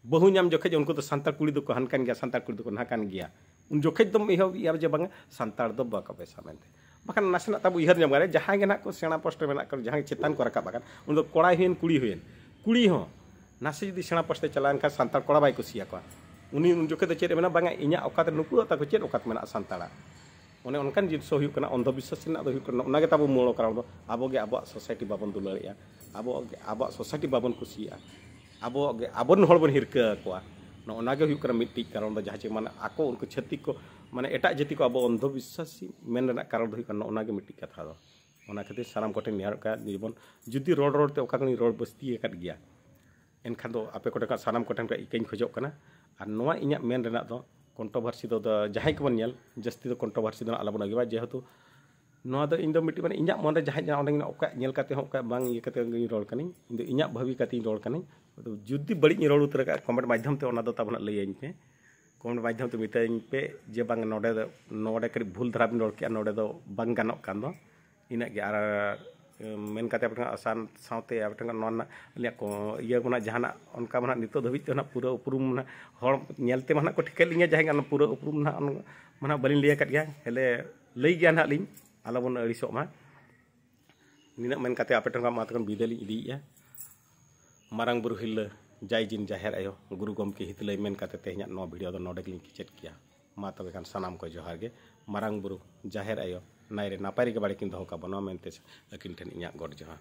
ᱵᱟᱹᱦᱩ ᱧᱟᱢ ᱡᱚᱠᱷᱮᱡ ᱩᱱᱠᱩ ᱫᱚ ᱥᱟᱱᱛᱟᱲ ᱠᱩᱲᱤ ᱫᱚᱠᱚ ᱦᱟᱱᱠᱟᱱ ᱜᱮᱭᱟ, ᱥᱟᱱᱛᱟᱲ ᱠᱩᱲᱤ ᱫᱚᱠᱚ ᱱᱟᱦᱟᱠᱟᱱ ᱜᱮᱭᱟ, ᱩᱱ ᱡᱚᱠᱷᱮᱡ ᱫᱚᱢ ᱮᱦᱚᱵ ᱮᱭᱟ ᱡᱮ ᱵᱟᱝᱟ ᱥᱟᱱᱛᱟᱲ ᱫᱚ ᱵᱟᱠᱚ ᱵᱮᱥᱟ ᱢᱮᱱᱛᱮ᱾ ᱵᱟᱠᱷᱟᱱ ᱱᱟᱥᱮᱱᱟᱜ ᱛᱟᱵᱚ ᱩᱭᱦᱟᱹᱨ ᱧᱟᱢ ᱠᱟᱱᱟ, ᱡᱟᱦᱟᱸᱭ ᱜᱮ ᱱᱟᱦᱟᱜ ᱠᱚ ᱥᱮᱬᱟ ᱯᱳᱥᱴ ᱨᱮ ᱢᱮᱱᱟᱜ ᱠᱚ, ᱡᱟᱦᱟᱸᱭ ᱪᱮᱛᱟᱱ ᱠᱚ ᱨᱟᱠᱟᱵ ᱟᱠᱟᱱ, ᱩᱱᱤ ᱫᱚ ᱠᱚᱲᱟᱭ ᱦᱩᱭᱮᱱ, ᱠᱩᱲᱤ ᱦᱩᱭᱮᱱ, ᱠᱩᱲᱤ ᱦᱚᱸ ᱱᱟᱥᱮ ᱡᱩᱫᱤ ᱥᱮᱬᱟ ᱯᱳᱥᱴ ᱮ ᱪᱟᱞᱟᱣ ᱮᱱᱠᱷᱟᱱ ᱥᱟᱱᱛᱟᱲ ᱠᱚᱲᱟ ᱵᱟᱭ ᱠᱩᱥᱤᱭᱟᱠᱚᱣᱟ᱾ ᱩᱱᱤ ᱩᱱ ᱡᱚᱠᱷᱮᱡ ᱫᱚ ᱪᱮᱫ ᱮ ᱢᱮᱱᱟ, ᱵᱟᱝᱟ ᱤᱧᱟᱹᱜ ᱚᱠᱟᱛ ᱨᱮ ᱱᱩᱠᱩᱣᱟᱜ ᱛᱟᱠᱚ ᱪᱮᱫ ᱚᱠᱟᱛ ᱢᱮᱱᱟᱜᱼᱟ ᱥᱟᱱᱛᱟᱲᱟᱜ? ᱚᱱᱮ ᱚᱱᱠᱟᱱ ᱡᱤᱱᱤᱥ ᱦᱚᱸ ᱦᱩᱭᱩᱜ ᱠᱟᱱᱟ, ᱚᱱᱫᱷᱚ ᱵᱤᱥᱥᱟᱥ ᱨᱮᱱᱟᱜ ᱫᱚ ᱦᱩᱭᱩᱜ ᱠᱟᱱᱟ, ᱚᱱᱟ ᱜᱮ ᱛᱟᱵᱚ ᱢᱩᱞ ᱠᱟᱨᱚᱱ ᱫᱚ, ᱟᱵᱚ ᱜᱮ ᱟᱵᱚᱣᱟᱜ ᱥᱳᱥᱟᱭᱴᱤ ᱵᱟᱵᱚᱱ ᱫᱩᱞᱟᱹᱲᱮᱜᱼᱟ, ᱟᱵᱚ ᱜᱮ ᱟᱵᱚᱣᱟᱜ ᱥᱳᱥᱟᱭᱴᱤ ᱵᱟᱵᱚᱱ ᱠᱩᱥᱤᱭᱟᱜᱼᱟ, ᱟᱵᱚ ᱜᱮ ᱟᱵᱚᱨᱮᱱ ᱦᱚᱲ ᱵᱚᱱ ᱦᱤᱨᱠᱟᱹ ᱟᱠᱚᱣᱟ᱾ ᱱᱚᱜᱼᱚ ᱱᱟ ᱜᱮ ᱦᱩᱭᱩᱜ ᱠᱟᱱᱟ ᱢᱤᱫᱴᱤᱡ ᱠᱟᱨᱚᱱ ᱫᱚ, ᱡᱟᱦᱟᱸ ᱪᱮ ᱢᱟᱱᱮ ᱟᱠᱚ ᱩᱱᱠᱩ ᱪᱷᱟᱹᱛᱤᱠ ᱠᱚ, ᱢᱟᱱᱮ ᱮᱴᱟᱜ ᱡᱟᱹᱛᱤ ᱠᱚ ᱟᱵᱚ ᱚᱱᱫᱷᱚ ᱵᱤᱥᱥᱟᱥᱤ ᱢᱮᱱ ᱨᱮᱱᱟᱜ ᱠᱟᱨᱚᱱ ᱫᱚ ᱦᱩᱭᱩᱜ ᱠᱟᱱᱟ ᱱᱚᱜᱼᱚ ᱱᱟ ᱜᱮ ᱢᱤᱫᱴᱤᱡ ᱠᱟᱛᱷᱟ ᱫᱚ᱾ ᱚᱱᱟ ᱠᱷᱟᱹᱛᱤᱨ ᱥᱟᱱᱟᱢ ᱠᱚᱴᱷᱮᱱ ᱱᱮᱦᱚᱨᱚᱜ ᱠᱟᱱᱟ, ᱡᱮᱢᱚᱱ ᱡᱩᱫᱤ ᱨᱚᱲ ᱨᱚᱲ ᱛᱮ ᱚᱠᱟ ᱠᱷᱚᱱᱤᱧ ᱨᱚᱲ ᱵᱟᱹᱥᱛᱤ ᱟᱠᱟᱫ ᱜᱮᱭᱟ, ᱮᱱᱠᱷᱟᱱ ᱫᱚ ᱟᱯᱮ ᱠᱚᱴᱷᱮᱱ ᱠᱷᱚᱱ, ᱥᱟᱱᱟᱢ ᱠᱚᱴᱷᱮᱱ ᱠᱷᱚᱱ ᱤᱠᱟᱹᱧ ᱠᱷᱚᱡᱚᱜ ᱠᱟᱱᱟ᱾ ᱟᱨ ᱱᱚᱣᱟ ᱤᱧᱟᱹᱜ ᱢᱮᱱ ᱨᱮᱱᱟᱜ ᱫᱚ ᱠᱚᱱᱴᱨᱳᱵᱷᱟᱨᱥᱤ ᱫᱚ, ᱫᱚ ᱡᱟᱦᱟᱸᱭ ᱠᱚᱵᱚᱱ ᱧᱮᱞ, ᱡᱟᱹᱥᱛᱤ ᱫᱚ ᱠᱚᱱᱴᱨᱳᱵᱷᱟᱨᱥᱤ ᱫᱚ ᱱᱟᱜ ᱟᱞᱚᱵᱚᱱ ᱟᱹᱜᱩᱭᱟ, ᱡᱮᱦᱮᱛᱩ ᱱᱚᱣᱟ ᱫᱚ ᱤᱧ ᱫᱚ ᱢᱤᱫᱴᱤᱡ, ᱢᱟᱱᱮ, ᱤᱧᱟᱹᱜ ᱢᱚᱱᱮ ᱡᱟᱦᱟᱸ ᱡᱟᱦᱟᱸ ᱚᱸᱰᱮ ᱢᱮᱱᱟᱜᱼᱟ, ᱚᱠᱟ ᱧᱮᱞ ᱠᱟᱛᱮ ᱦᱚᱸ, ᱚᱠᱟ ᱵᱟᱝ ᱤᱭᱟᱹ ᱠᱟᱛᱮ ᱤᱧ ᱨᱚᱲ ᱠᱟᱹᱱᱟᱹᱧ᱾ ᱤᱧ ᱫᱚ ᱤᱧᱟᱹᱜ ᱵᱷᱟᱹᱵᱤ ᱠᱟᱛᱮ ᱤᱧ ᱨᱚᱲ ᱠᱟᱹᱱᱟᱹᱧ᱾ ᱟᱫᱚ ᱡᱩᱫᱤ ᱵᱟᱹᱲᱤᱡ ᱤᱧ ᱨᱚᱲ ᱩᱛᱟᱹᱨ ᱟᱠᱟᱫ, ᱠᱚᱢᱮᱱᱴ ᱢᱟᱫᱽᱫᱷᱚᱢ ᱛᱮ ᱚᱱᱟ ᱫᱚ ᱛᱟᱵᱚᱱ ᱦᱟᱸᱜ ᱞᱟᱹᱭᱟᱹᱧ ᱯᱮ᱾ ᱠᱚᱢᱮᱱᱴ ᱢᱟᱫᱽᱫᱷᱚᱢ ᱛᱮ ᱢᱮᱛᱟᱹᱧ ᱯᱮ ᱡᱮ, "ᱵᱟᱝ, ᱱᱚᱰᱮ ᱫᱚ, ᱱᱚᱰᱮ ᱠᱟᱹᱴᱤᱡ ᱵᱷᱩᱞ ᱫᱷᱟᱨᱟ ᱵᱤᱱ ᱨᱚᱲ ᱠᱮᱜᱼᱟ, ᱱᱚᱰᱮ ᱫᱚ ᱵᱟᱝ ᱜᱟᱱᱚᱜ ᱠᱟᱱ ᱫᱚ᱾" ᱤᱱᱟᱹᱜ ᱜᱮ᱾ ᱟᱨ, ᱮ, ᱢᱮᱱ ᱠᱟᱛᱮ ᱟᱯᱮ ᱴᱷᱮᱱ ᱟᱥᱟᱱ ᱥᱟᱶᱛᱮ ᱟᱯᱮ ᱴᱷᱮᱱ ᱱᱚᱣᱟ ᱨᱮᱱᱟᱜ ᱟᱹᱞᱤᱧᱟᱜ ᱠᱚ, ᱤᱭᱟᱹ ᱠᱚ ᱱᱟᱜ ᱡᱟᱦᱟᱱᱟᱜ ᱚᱱᱠᱟ ᱢᱟ ᱱᱟᱜ ᱱᱤᱛᱚᱜ ᱫᱷᱟᱹᱵᱤᱡ ᱛᱮ ᱱᱟᱜ ᱯᱩᱨᱟᱹ ᱩᱯᱨᱩᱢ ᱱᱟᱜ ᱦᱚᱲ ᱧᱮᱞ ᱛᱮᱢᱟ ᱱᱟᱜ ᱠᱚ ᱴᱷᱤᱠᱟᱹ ᱞᱤᱧᱟ, ᱡᱟᱦᱟᱸᱭ ᱜᱮ ᱚᱱᱟ ᱯᱩᱨᱟᱹ ᱩᱯᱨᱩᱢ ᱱᱟᱜ ᱚᱱᱟ ᱢᱟ ᱱᱟᱜ ᱵᱟᱹᱞᱤᱧ ᱞᱟᱹᱭ ᱟᱠᱟᱫ ᱜᱮᱭᱟ᱾ ᱦᱮᱞᱮ ᱞᱟᱹᱭ ᱜᱮᱭᱟ ᱱᱟᱜ ᱞᱤᱧ, ᱟᱞᱚᱵᱚᱱ ᱟᱹᱲᱤᱥᱚᱜ ᱢᱟ᱾ ᱱᱤᱱᱟᱹᱜ ᱢᱮᱱ ᱠᱟᱛᱮ ᱟᱯᱮ ᱴᱷᱮᱱ ᱠᱷᱚᱱ ᱢᱟ ᱛᱚᱠᱷᱚᱱ ᱵᱤᱫᱟᱹᱭ ᱞᱤᱧ ᱤᱫᱤᱭᱮᱫᱼᱟ᱾ ᱢᱟᱨᱟᱝ ᱵᱩᱨᱩ ᱦᱤᱨᱞᱟᱹ, ᱡᱟᱭ ᱡᱤᱱ ᱡᱟᱦᱮᱨ ᱟᱭᱳ, ᱜᱩᱨᱩ ᱜᱚᱢᱠᱮ ᱦᱤᱛᱞᱟᱹᱭ ᱢᱮᱱ ᱠᱟᱛᱮ ᱛᱮᱦᱮᱧᱟᱜ ᱱᱚᱣᱟ ᱵᱷᱤᱰᱤᱭᱳ ᱫᱚ ᱱᱚᱰᱮ ᱜᱮᱞᱤᱧ ᱠᱮᱪᱮᱫ ᱠᱮᱜᱼᱟ᱾ ᱢᱟ ᱛᱚᱵᱮ ᱠᱷᱟᱱ ᱥᱟᱱᱟᱢ ᱠᱚ ᱡᱚᱦᱟᱨ ᱜᱮ᱾ ᱢᱟᱨᱟᱝ ᱵᱩᱨᱩ, ᱡᱟᱦᱮᱨ ᱟᱭᱳ ᱱᱟᱭᱨᱮ ᱱᱟᱯᱟᱭ ᱨᱮᱜᱮ ᱵᱟᱲᱮ ᱠᱤᱱ ᱫᱚᱦᱚ ᱠᱟᱵᱚᱱᱟ ᱢᱮᱱᱛᱮ ᱟᱹᱠᱤᱱ ᱴᱷᱮᱱ ᱤᱧᱟᱹᱜ ᱜᱚᱰ ᱡᱚᱦᱟᱨ᱾